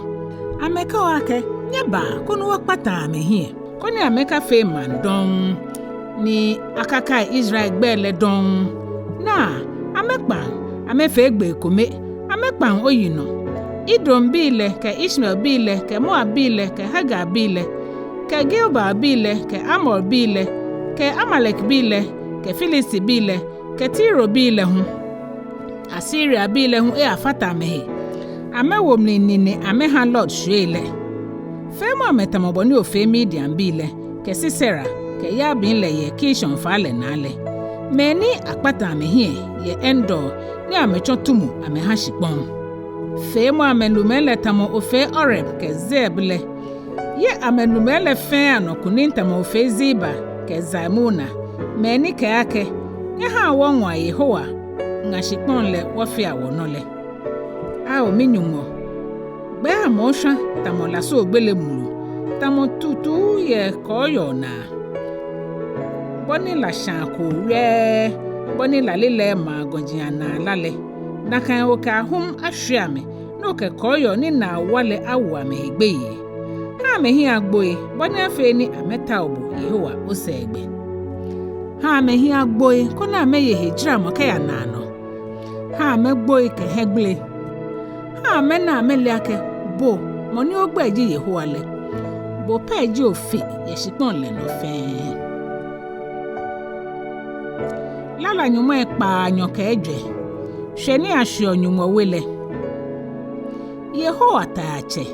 Amɛkɛɔ akɛ, nyɛbaa koni wɔkpata amɛhiɛ, koni amɛkafee maŋ dɔŋŋ, ni akakai Israel gbɛi lɛ dɔŋŋ. Naa, amɛkpaŋ, amɛfee gbee kome, amɛkpaŋ oyinɔ. Edombii lɛ, kɛ Ishmaelbii lɛ, kɛ Moabbii lɛ, kɛ Hagarbii lɛ, kɛ Gebalbii lɛ, kɛ Amorbii lɛ, kɛ Amalekbii lɛ, kɛ Filistibii lɛ, kɛ Tirobii lɛ hu. Asiriabii lɛ hu eyafata amɛhe. Amɛwo mli nine amɛha Lot shwiei lɛ. Feemɔ amɛ tamɔ bɔ ni ofee Midianbii lɛ, kɛ Sisera, kɛ Yabin lɛ yɛ Kishon faa lɛ naa lɛ. Mɛi ni akpata amɛhiɛ yɛ Endor, ni amɛtsɔ tumu amɛha shikpɔŋ. Feemɔ amɛlumɛi lɛ tamɔ ofee Oreb kɛ Zeeb lɛ. Ye amɛlumɛi lɛ fɛɛ anɔ kunim tamɔ ofee Zeba kɛ Zalmuna, mɛi ni kɛɛ akɛ, nyɛhaa wɔŋɔa Yehowa ŋa shikpɔŋ lɛ wɔfea wɔnɔ lɛ. Ao mi-Nyɔŋmɔ, gbɛɛ amɛ oshwa tamɔ lasuogbele mulu, tamɔ tutu yɛ kɔɔyɔɔ naa. Bɔ ni la shãa koo wiɛɛ, bɔ ni lalilɛi maa gɔji anaa la lɛ, nakai okɛ ahum ashwie amɛ, ni okɛ kɔɔyɔɔ ni naa wa lɛ awo amɛhe gbeyei. Ha amɛhiɛ agboi, bɔ ni afee ni amɛtao bo Yehowa osɛɛgbɛ. Ha amɛhiɛ agboi, koni amɛye hejaramɔ kɛya naanɔ. Ha amɛgboi kɛ hiɛgbele. Ha amɛna amɛle akɛ bo, mɔ ni ogbɛi ji Yehowa lɛ, bo pɛ ji Ofe yɛ shikpɔŋ lɛ nɔ fɛɛ. Lala nyɔŋmai kpaanyɔ kɛ ejwɛ. Shwɛ ni ashweɔ Nyɔŋmɔ we lɛ. Yehowa Taiatsɛ,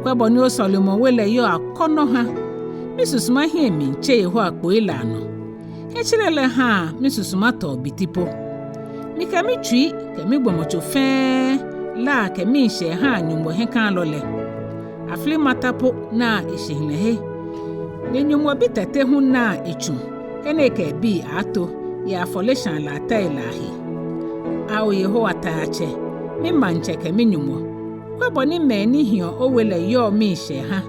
kwɛ bɔ ni osɔlemɔwe lɛ yɔɔ akɔnɔ ha. Misusuma hiɛ miitse Yehowa kpoi lɛ anɔ. Hiɛtselɛ lɛ haa misusuma tɔɔ biti po. Mikɛ mitsui kɛ migbɔmɔtso fɛɛ laa kɛ miishɛɛ haa Nyɔŋmɔ hiɛkalɔ lɛ. Aflimata po naa eshihilɛhe, ni Nyɔŋmɔ bitɛte hu naa etsu, he ni ekɛ ebii ato yɛ afɔleshaa latɛi lɛ ahe. Ao Yehowa Taiatsɛ, mimaŋtsɛ kɛ mi-Nyɔŋmɔ, kwɛ bɔ ni mɛi ni hiɔ owe lɛ yɔɔ miishɛɛ ha,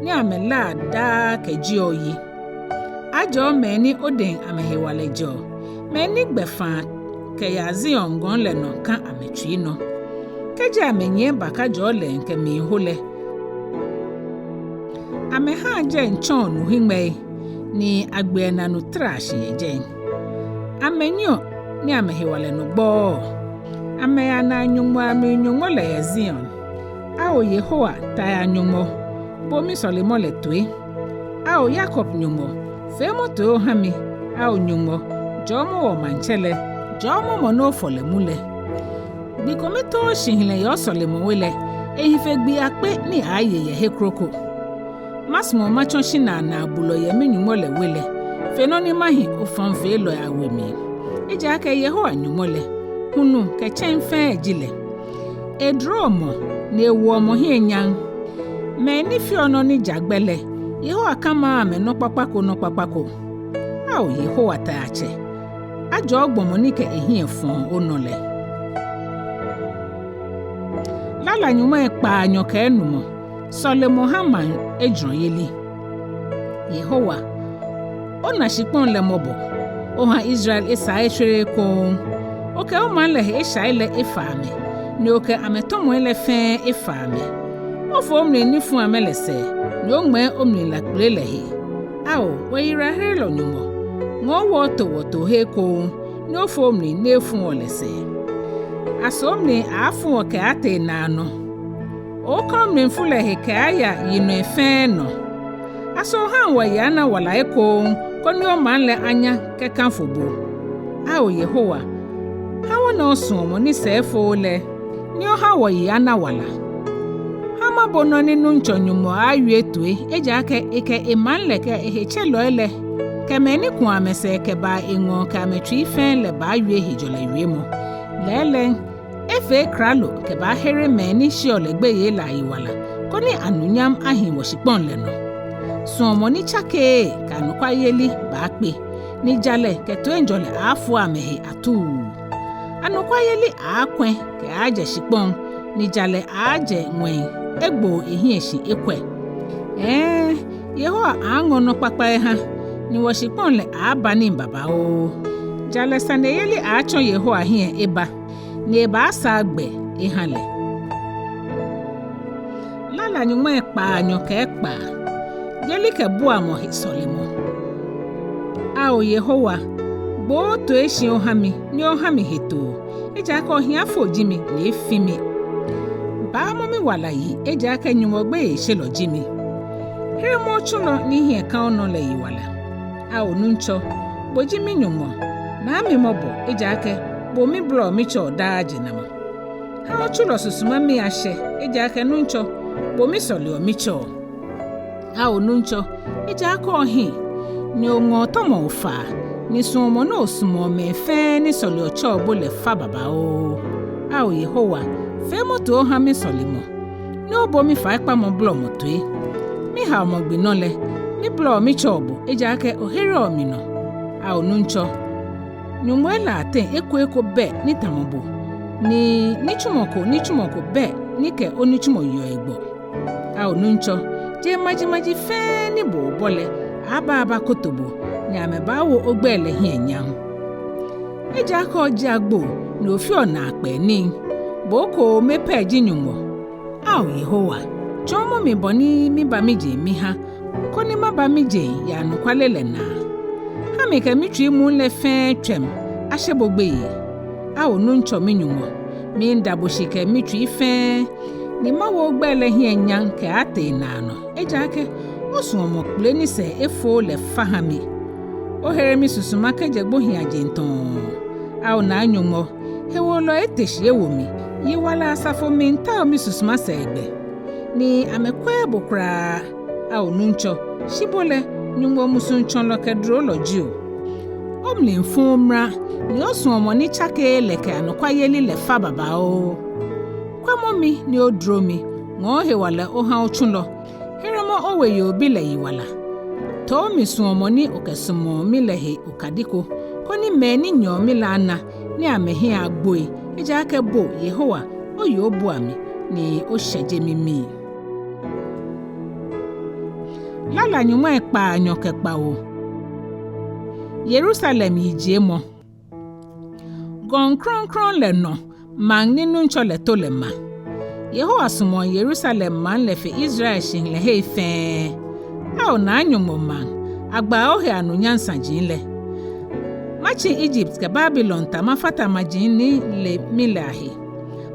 ni amɛlaa daa kɛjieɔ oyi. Ajɔɔ mɛi ni odɛŋ amɛhewalɛ jɛɔ, mɛi ni gbɛfaa kɛyaa Zion gɔŋ lɛ nɔ ka amɛtsui nɔ. Kɛji amɛnyiɛ ba kɛjɔɔ lɛŋ kɛmiiho lɛ, amɛhaa jɛi tsɔɔ nu hiŋmɛi, ni agbeɔ enaa nu traa shi yɛ jɛi. Amɛnyiɛɔ ni amɛhewalɛ nɔ gbɔɔ. Amɛyanaa Nyɔŋmɔ amli Nyɔŋmɔ lɛ yɛ Zion. Ao Yehowa, Taia Nyɔŋmɔ, bo misɔlemɔ lɛ toi. Ao Yakob Nyɔŋmɔ, feemɔ toi oha mi. Ao Nyɔŋmɔ, jɔɔmɔ wɔmaŋtsɛ lɛ, jɔɔmɔ mɔ ni ofɔ lɛ mu lɛ. Gbi kome too shihilɛ yɛ osɔlemɔwe lɛ, ehi fe gbii akpe ni aaye yɛ he kroko. Masumɔ matsɔ shinaa naabulɔ yɛ mi-Nyɔŋmɔ lɛ we lɛ, fe nɔ ni mahi ofainɛ feelɔi awe mli. Ejaakɛ Yehowa Nyɔŋmɔ lɛ, hulu kɛ tsɛŋ fɛɛ ji lɛ. Eduroɔ mɔ, ni ewoɔ mɔ hiɛ nyam. Mɛi ni feɔ nɔ ni ja gbɛ lɛ, Yehowa kamaaa amɛ nɔ kpakpa ko nɔ kpakpa ko. Ao Yehowa Taiatsɛ, ajɔɔ gbɔmɔ ni kɛ ehiɛ fɔɔ onɔ lɛ. Lala nyɔŋmai kpaanyɔ kɛ enumɔ. Sɔlemɔ ha maŋ ejurɔyeli. Yehowa, ona shikpɔŋ lɛ mɔbɔ. Oha Israel esaa eshwere ekoŋŋ. Okɛ omaŋ lɛ he eshai lɛ efa amɛ, ni okɛ amɛtɔmɔi lɛ fɛɛ efa amɛ. Ofo omli ni fu amɛ lɛ sɛɛ, ni oŋmɛɛ omlila kpele lɛ he. Ao, wɔyiwalaherelɔ Nyɔŋmɔ, ŋɔɔ wɔ oto wɔtoohe ekoŋŋ, ni ofo omli ni efu wɔ lɛ sɛɛ. Aso omli aaafu wɔ kɛaatee naanɔ? Okɔ omlifu lɛ he kɛaaya yinɔi fɛɛ nɔ. Aso ohaŋ wɔyi ana wala ekoŋŋ, koni omaŋ lɛ anya kɛkafo bo? Ao Yehowa, ha wɔna osuɔmɔ ni sɛɛ efooo lɛ, ni oha wɔyi ana wala. Ha mabo nɔ ni Nuŋtsɔ Nyɔŋmɔ aaawie toi, ejaakɛ ekɛ emaŋ lɛ kɛ ehetselɔi lɛ, kɛ mɛi ni kuɔ amɛsɛɛ kɛbaa eŋɔɔ kɛ amɛtsui fɛɛ lɛ baawie hejɔlɛ wiemɔ. Lɛɛlɛŋ, efee klalo kɛbaahere mɛi ni sheɔ lɛ gbeyei lɛ ayiwala, koni anunyam ahi wɔshikpɔŋ lɛ nɔ. Suɔmɔ ni tsakeee kɛ anɔkwayeli baakpe, ni jalɛ kɛ toiŋjɔlɛ aaafua amɛhe atuu. Anɔkwayeli aaakwɛ̃ kɛaajɛ shikpɔŋ, ni jalɛ aaajɛ ŋwɛi egboo ehiɛ shi ekwɛ. Ɛɛ, Yehowa aaaŋɔ nɔ kpakpa eha, ni wɔshikpɔŋ lɛ aaaba nii babaoo. Jalɛ saneyeli aaatsɔ Yehowa hiɛ eba, ni ebaasaa gbɛ eha lɛ. Lala nyɔŋmai kpaanyɔ kɛ ekpaa. Yelikɛbuamɔ he sɔlemɔ. Ao Yehowa, gboo otoi shi oha mi, ni oha mi hetoo, ejaakɛ ohiafo ji mi ni efi mi. Baamɔ miwala yi, ejaakɛ Nyɔŋmɔ gbeyeishelɔ ji mi. Heremɔ otsulɔ ni hiɛ ka onɔ lɛ yiwala. Ao Nuŋtsɔ, bo ji mi-Nyɔŋmɔ, naa mi mɔbɔ, ejaakɛ bo mibolɔɔ mitsɛɔ daa jenamɔ. Ha otsulɔ susuma mii ashɛ, ejaakɛ Nuŋtsɔ, bo misɔleɔ mitsɛɔ. Ao Nuŋtsɔ, ejaakɛ ohi, ni oŋɔɔ tɔmɔ ofaa, ni suɔmɔ ni osumɔɔ mɛi fɛɛ ni sɔleɔ tsɛɔ bo lɛ fa babaoo. Ao Yehowa, feemɔ toi oha misɔlemɔ, ni obo mifaikpamɔ bolɔmɔ toi. Mihaomɔ gbi nɔ lɛ, mibolɔɔ mitsɛɔ bo, ejaakɛ ohereɔ mi nɔ. Ao Nuŋtsɔ, nyɔŋmɔi lɛ ateŋ eko eko bɛ ni tamɔ bo, ni nitsumɔ ko nitsumɔ ko bɛ ni kɛ onitsumɔ yeɔ egbɔ. Ao Nuŋtsɔ, jeŋmajimaji fɛɛ ni bo obɔ lɛ, aaaba abakoto bo, ni amɛbaawo ogbɛi lɛ hiɛ nyam. Ejaakɛ oji agbo, ni ofeɔ naakpɛɛ nii, bo okome pɛ ji Nyɔŋmɔ. Ao Yehowa, tsɔɔmɔ mi bɔ ni miba mijeŋ miha, koni maba mijeŋ yɛ anɔkwale lɛ naa. Ha mikɛ mitsui muu lɛ fɛɛ tswɛm ashe bo gbeyei. Ao Nuŋtsɔ mi-Nyɔŋmɔ, miida bo shi kɛ mitsui fɛɛ, ni mawo ogbɛi lɛ hiɛ nyam kɛaatee naanɔ, ejaakɛ osuɔmɔ kpele ni sɛɛ efooo lɛ fa ha mi. Ohere misusuma kɛjɛ gbohiiaje tɔŋŋ. Ao Naa Nyɔŋmɔ, hewolɔi ete shi ewo mi, yiwala asafo miitao misusuma sɛɛgbɛ. Ni amɛkwɛɛɛ bo kwraa. Ao Nuŋtsɔ, shi bo lɛ, Nyɔŋmɔ musuŋtsɔlɔ kɛ durolɔ ji o. Omlifu mra, ni osuɔmɔ ni tsakeee lɛ kɛ anɔkwayeli lɛ fa babaoo. Kwɛmɔ mi ni oduro mi, ŋɔɔ hewalɛ oha otsulɔ, heremɔ oweyoo bi lɛ yiwala. Too mi suɔmɔ ni okɛsumɔɔ mi lɛ he okadi ko, koni mɛi ni nyɛɔ mi lɛ ana, ni amɛhiɛ agboi, ejaakɛ bo, Yehowa, oye obua mi, ni oshɛje mimii. Lala nyɔŋmai kpaanyɔ kɛ kpawo. Yerusalem yijiemɔ. Gɔŋ krɔŋkrɔŋ lɛ nɔ, maŋ ni Nuŋtsɔ lɛ to lɛ ma. Yehowa sumɔɔ Yerusalem maŋ lɛ fe Israel shihilɛhei fɛɛ. Ao Naa Nyɔŋmɔ maŋ, agbaa ohe anunyam saji lɛ. Matsi Egypt kɛ Babilon ta mafata maji ni le mi lɛ ahe.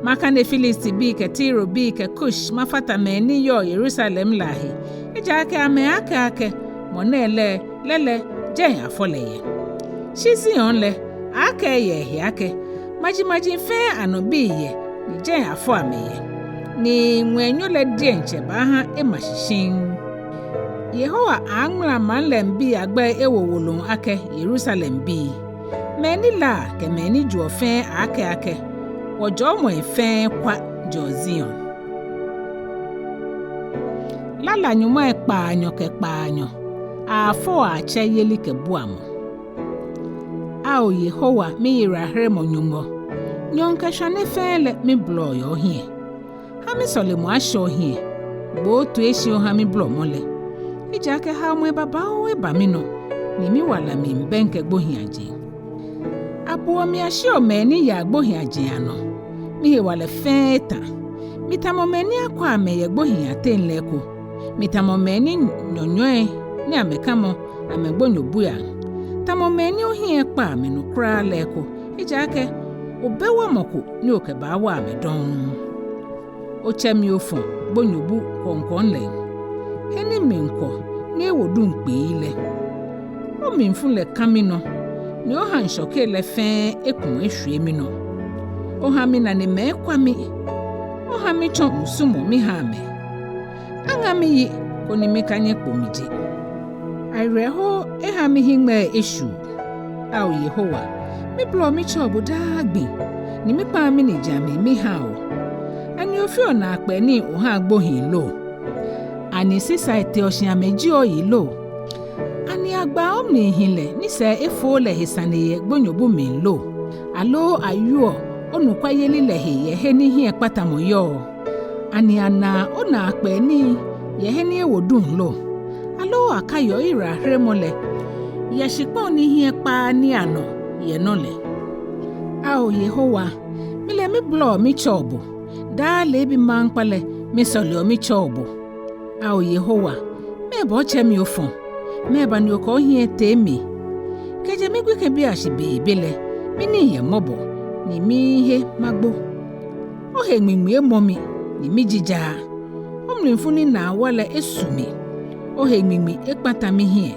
Makane Filistibii kɛ Tirobii kɛ Kush mafata mɛi ni yɔɔ Yerusalem lɛ ahe. Ejaakɛ amɛaakɛɛ akɛ, mɔ nɛ lɛ, lɛ lɛ, jɛi afɔ lɛ yɛ. Shi Zion lɛ, akɛɛ yɛ ehe akɛ, majimaji fɛɛ anɔ bii yɛ, ni jɛi afɔ amɛ yɛ. Ni ŋwɛinyo lɛ diɛŋtsɛ baaha ema shi shiŋŋ. Yehowa aaaŋmala maŋ lɛŋ bii agbɛi ewo woloŋ akɛ Yerusalem bii. Mɛi ni laa kɛ mɛi ni joɔ fɛɛ aaakɛɛ akɛ, wɔjɔɔmɔi fɛɛ kwa jɛɔ Zion. Lala nyɔŋmai kpaanyɔ kɛ kpaanyɔ. Aafɔ atsɛ yelikɛbuamɔ. Ao Yehowa, miyiwalaheremɔ Nyɔŋmɔ, nyɔɔŋ kɛ shwane fɛɛ lɛ mibolɔɔ yɛ ohiɛ. Ha misɔlemɔ ashɛ ohiɛ, gbo otoi shi oha mibolɔmɔ lɛ. Ejaakɛ haomɔi babaoo eba minɔ, ni miwala miibɛŋkɛ gbohiiaje. Abuɔ mi ashiɔ mɛi ni yaa gbohiiaje anɔ, mihewalɛ fɛɛ etã. Mitamɔ mɛi ni akwa amɛ yɛ gbohii ateŋ lɛ eko. Mitamɔ mɛi ni nyɔnyɔi ni amɛkamɔ amɛgbonyobuiaŋ. Tamɔ mɛi ni ohiɛ ekpa amɛnɔ kwraa lɛ eko, ejaakɛ obɛ wamɔ ko ni okɛbaawa amɛ dɔŋŋ. Otsɛ mi ofɔ gbonyobu kwɔŋkwɔŋ lɛŋ, he ni mli kwɔ ni ewo duŋ kpii lɛ. Omlifu lɛ kã minɔ, ni oha ŋshɔkei lɛ fɛɛ ekumɔ eshwie minɔ. Oha minanemɛi ekwa mi, oha mitsɔ musumɔ miha amɛ. Aŋa miyi koni mikanyɛ kpo mije. Awerɛho eha mihiŋmɛi eshwuɔ. Ao Yehowa, mibolɔɔ mitsɛɔ bo daa gbi, ni mikpaa miniji amli mihaa o. Ani ofeɔ naakpɛɛ nii ohaa gbohii lo? Ani sisai teɔ shi amɛjieɔ oyi lo? Ani agbaa omlihilɛ ni sɛɛ efooo lɛ he sane yɛ gbonyobu mli lo? Aloo awieɔ onɔkwayeli lɛ he yɛ he ni hiɛkpatamɔ yɔɔ? Ani anaa onaakpɛɛ nii yɛ he ni ewo duŋ lo? Aloo akaiɔ oyiwalaheremɔ lɛ yɛ shikpɔŋ ni hiɛ kpaaa nii anɔ yɛ nɔ lɛ? Ao Yehowa, mi lɛ mibolɔɔ mitsɛɔ bo, daa leebi maŋkpa lɛ misɔleɔ mitsɛɔ bo. Ao Yehowa, mɛɛba otsɛ mi ofɔ? Mɛɛba ni okɛ ohiɛ etee mi? Kɛjɛ migbekɛbiiashi beebe lɛ, minii yɛ mɔbɔ, ni mihe magbo. Ohe ŋmiŋmi emɔ mi, ni mijijaa. Omlifu ni naa wa lɛ esu mi. Ohe ŋmiŋmi ekpata mihiɛ.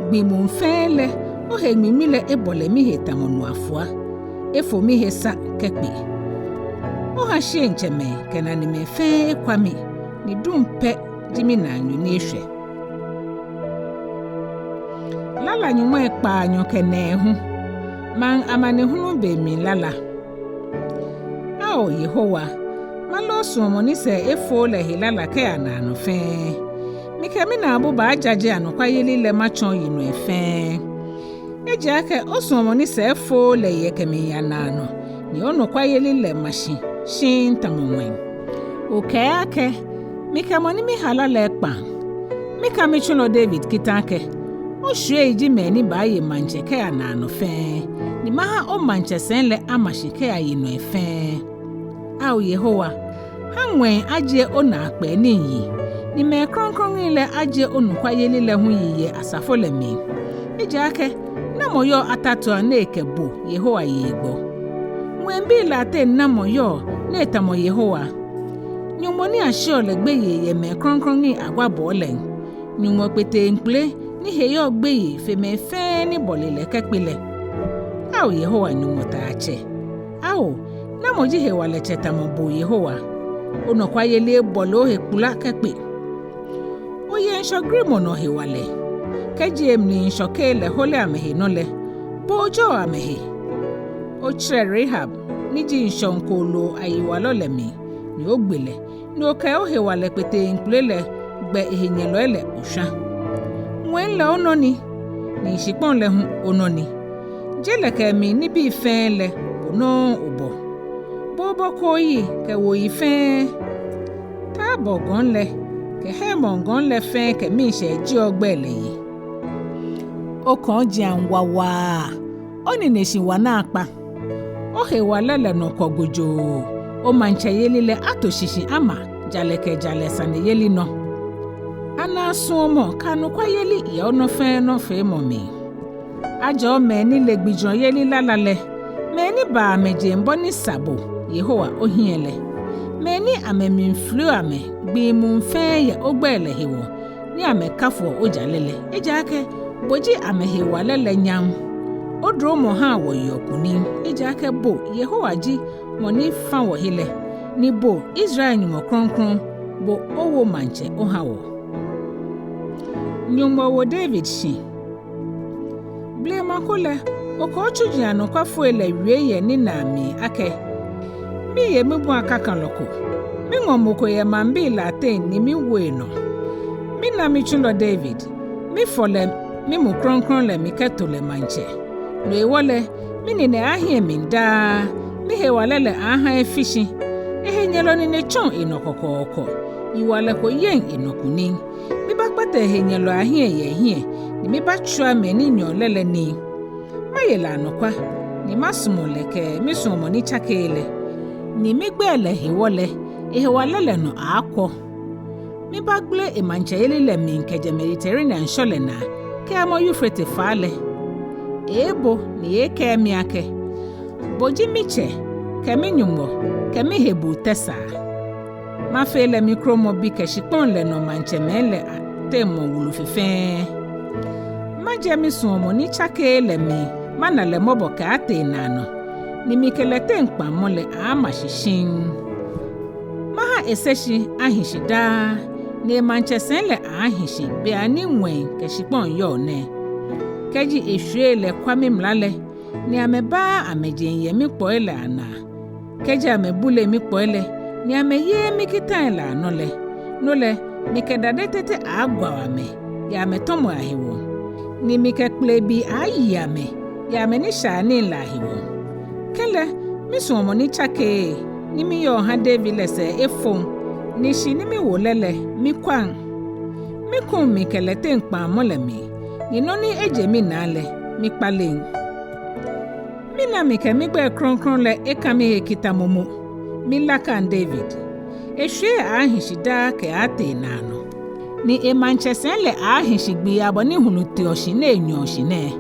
Gbi muu fɛɛ lɛ, ohe ŋmiŋmi lɛ ebɔle mihe tamɔ nu afua. Efo mihe sa kɛkpe. Oha shiɛŋtsɛmɛi kɛ nanemɛi fɛɛ ekwa mi, ni duŋ pɛ ji minaanyo ni eshwɛ. Lala nyɔŋmai kpaanyɔ kɛ nɛɛhu. Maŋ amanehunu be mli lala. Ao Yehowa, mala osuɔmɔ ni sɛɛ efooo lɛ he lala kɛya naanɔ fɛɛ. Mikɛ minaabu baajaje anɔkwayeli lɛ matsɔɔ yinɔi fɛɛ. Ejaakɛ osuɔmɔ ni sɛɛ efooo lɛ yɛ kɛmiiya naanɔ, ni onɔkwayeli lɛ ma shi shiŋŋ tamɔ ŋwɛi. Okɛɛ akɛ, mikɛ mɔ ni mihala lɛ ekpaŋ. Mika mitsulɔ David kita akɛ, oshwiei ji mɛi ni baaye maŋtsɛ kɛya naanɔ fɛɛ, ni maha omaŋtsɛsɛi lɛ ama shi kɛya yinɔi fɛɛ. Ao Yehowa, ha ŋwɛi ajie onaakpɛɛ nii yi, ni mɛi krɔŋkrɔŋi lɛ ajie onɔkwayeli lɛ hu yi yɛ asafo lɛ mli. Ejaakɛ namɔ yɔɔ atatuiaŋ ni ekɛ bo Yehowa ye hegbɔ? Ŋwɛibii lɛ ateŋ namɔ yɔɔ ni etamɔ Yehowa? Nyɔŋmɔ ni asheɔ lɛ gbeyei yɛ mɛi krɔŋkrɔŋi agwabɔɔ lɛŋ. Nyɔŋmɔ kpeteŋkpele ni he yɔɔ gbeyei fe mɛi fɛɛ ni bɔle lɛ kɛkpe lɛ. Ao Yehowa Nyɔŋmɔ Taiatsɛ. Ao, namɔ ji hewalɛtsɛ tamɔ bo Yehowa? Onɔkwayeli ebɔle ohe kpula kɛkpe. Oye ŋshɔ grimɔ nɔ hewalɛ. Kɛji emli ŋshɔkei lɛ hole amɛhe nɔ lɛ, bo ojɔɔ amɛhe. Otsirɛ Rahab, ni ji ŋshɔŋ kooloo ayiwalɔ lɛ mli, ni ogbe lɛ, ni okɛ ohewalɛ kpeteŋkpele lɛ gbɛ ehenyɛlɔi lɛ oshwa. Ŋwɛi lɛ onɔ ni, ni shikpɔŋ lɛ hu onɔ ni. Je lɛ kɛ emli nibii fɛɛ lɛ, bo nɔŋŋ obɔ. Bo obɔ kooyi kɛ wuoyi fɛɛ. Tabor gɔŋ lɛ kɛ Hermon gɔŋ lɛ fɛɛ kɛ miishɛɛ jieɔ ogbɛi lɛ yi. Okɔ̃ɔjiaŋ wa waa, onineshi wa naakpa. Ohewalɛ lɛ nɔ kwɔ gojoo, omaŋtsɛyeli lɛ ato shishi ama jalɛ kɛ jalɛ saneyeli nɔ. Anaa suɔmɔ kɛ anɔkwayeli yɛ onɔ fɛɛ nɔ feemɔ mli. Ajɔɔ mɛi ni le gbijurɔyeli lala lɛ, mɛi ni baa amɛjeŋ bɔ ni sa bo, Yehowa, ohiɛ lɛ. Mɛi ni amɛmli filiɔ amɛ gbii muu fɛɛ yɛ ogbɛi lɛ hewɔ, ni amɛkafoɔ ojalɛ lɛ, ejaakɛ bo ji amɛhewalɛ lɛ nyam. Oduromɔ haa wɔyeɔ kunim, ejaakɛ bo, Yehowa, ji mɔ ni fa wɔhe lɛ, ni bo, Israel Nyɔŋmɔ Krɔŋkrɔŋ, bo owo maŋtsɛ oha wɔ. Nyɔŋmɔ wo David shi. Blema ko lɛ, okɛ otsuji anɔkwafoi lɛ wie yɛ ninaa mli akɛ: Miye mibua kakalɔ ko, miŋɔ mɔ ko yɛ maŋbii lɛ ateŋ ni miwo enɔ. Mina mitsulɔ David, mifɔ lɛ mimu krɔŋkrɔŋ lɛ mikɛto lɛ maŋtsɛ. No hewɔ lɛ, minine aaahiɛ emli daa, mihewalɛ lɛ aaaha efi shi. Ehenyɛlɔ nine tsɔŋ enɔ kɔkɔɔkɔ, yiwalɛ ko yeŋ enɔ kunim. Mibaakpata ehenyɛlɔi ahiɛ yɛ ehiɛ, ni mibaatswia mɛi ni nyɛɔ lɛ lɛ nii. Maye lɛ anɔkwa, ni masumɔ lɛ kɛ misuɔmɔ ni tsakeee lɛ, ni migbɛi lɛ hewɔ lɛ, ehewalɛ lɛ nɔ aaakwɔ. Mibaagbele emaŋtsɛyeli lɛ mli kɛjɛ Mediterranean ŋshɔ lɛ naa kɛyamɔ Eufrate faa lɛ. Eeebo ni eeekɛɛ mi akɛ: Bo ji mitsɛ, kɛ mi-Nyɔŋmɔ, kɛ mihebuu tɛsaa. Mafee lɛ mikromɔbi kɛ shikpɔŋ lɛ nɔ maŋtsɛmɛi lɛ ateŋ mɔ wulu fe fɛɛ. Majɛ misuɔmɔ ni tsakeee lɛ mli mana lɛ mɔbɔ kɛaatee naanɔ, ni mikɛ lɛ teŋ kpaŋmɔ lɛ aaama shi shiŋŋ. Maha eseshi ahi shi daa, ni emaŋtsɛsɛi lɛ aaahi shi beiaŋ ni ŋwɛi kɛ shikpɔŋ yɔɔ nɛɛ. Kɛji eshwiei lɛ kwa mimla lɛ, ni amɛbaaa amɛjeŋ yɛ mikpɔi lɛ anaa, kɛji amɛbule mikpɔi lɛ, ni amɛyeee mikitai lɛ anɔ lɛ, no lɛ, mikɛ dade tete aaagwao amɛ yɛ amɛtɔmɔi ahewɔ, ni mikɛ kpelebii aaayi amɛ yɛ amɛnishaianii lɛ ahewɔ. Kɛlɛ, misuɔmɔ ni tsakeee ni miyɔɔ ha David lɛ sɛɛ efoŋ, ni shi ni miwo lɛ lɛ mikwaŋ. Mikuŋ mikɛ lɛ teŋ kpaŋmɔ lɛ mli, ni nɔ ni eje minaa lɛ mikpaleŋ. Mina mikɛ migbɛi krɔŋkrɔŋ lɛ eka mihe kita momo. Milakaŋ David. Eshwiei aaahi shi daa kɛaatee naanɔ, ni emaŋtsɛsɛi lɛ aaahi shi gbii abɔ ni hulu teɔ shi ni enyɔɔ shi nɛɛ.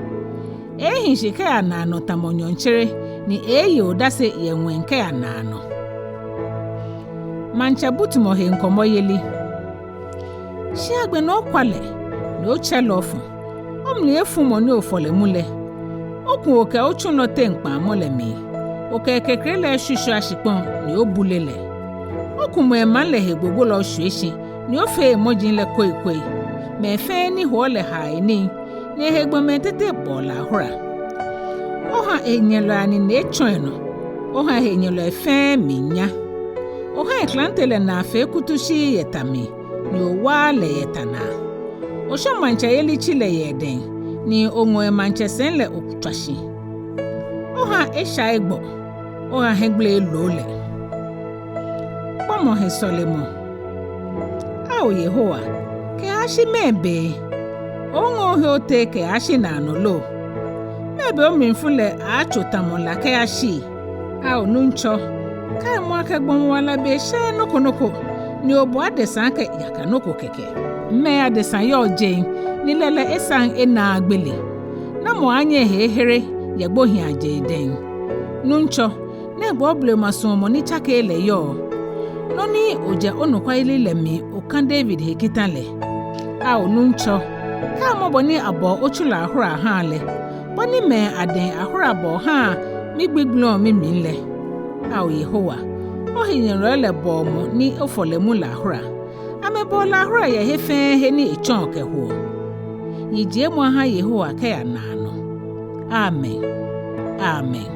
Eeehi shi kɛya naanɔ tamɔ nyɔɔŋtsere, ni eeeye odase yɛ ŋwɛi kɛya naanɔ. Maŋtsɛ butumɔ he ŋkɔmɔyeli. Shi agbɛnɛ okwa lɛ, ni otsɛ lɛ ofɔ, omli efu mɔ ni ofɔ lɛ mu lɛ. Oku okɛ otsulɔ teŋ kpaŋmɔ lɛ mli, okɛ ekekre lɛ eshwishwia shikpɔŋ ni obule lɛ. Okumɔ emaŋ lɛ he gbogbo lɛ oshwie shi, ni ofee emɔji lɛ koikoi. Mɛi fɛɛ ni hoɔ lɛ haa enii, ni ehe gbɔmɛi tete bɔɔ lɛ ahora. Oha ehenyɛlɔi anine etsɔ enɔ, oha ehenyɛlɔi fɛɛ mli nya. Oha eklante lɛ naa fee kutushii yɛ ta mli, ni owaaa lɛ yɛ ta naa. Oshɔ maŋtsɛyeli tsi lɛ yɛ edɛŋ, ni oŋɔ emaŋtsɛsɛi lɛ otswa shi. Oha esha egbɔ, oha hiɛgbele elo lɛ. Kpɔmɔ he sɔlemɔ. Ao Yehowa, kɛyashi mɛɛ be? Oŋɔ ohe otee kɛyashi naanɔ lo? Mɛɛ be omlifu lɛ aaatso tamɔ la kɛyashi? Ao Nuŋtsɔ, kaimɔ akɛ gbɔmɔ wala be shɛɛɛ nɔ ko nɔ ko, ni obo adesa akɛ yaka nɔ ko kɛkɛ. Mɛɛ adesa yɔɔ jeŋ, ni lɛ lɛ esaŋ enaaa gbele? Namɔ aaanyɛ ehe ehere yɛ gbohiiaje dɛŋ? Nuŋtsɔ, nɛgbɛ oblema suɔmɔ ni tsakeee lɛ yɔɔ, nɔ ni ojɛ onɔkwayeli lɛ mli okã David he kita lɛ? Ao Nuŋtsɔ, kaimɔ bɔ ni abɔɔ otsulɔ ahora ahaa lɛ, bɔ ni mɛi adɛŋ ahora abɔɔ haa migbigbliɔ mimli lɛ. Ao Yehowa, ohenyɛlɔi lɛ bɔɔ mɔ ni ofɔ lɛ mu lɛ ahora. Amɛbɔɔ lɛ ahora yɛ he fɛɛ he ni etsɔɔ kɛhoɔ. Yijiemɔ aha Yehowa kɛya naanɔ. Amen. Amen.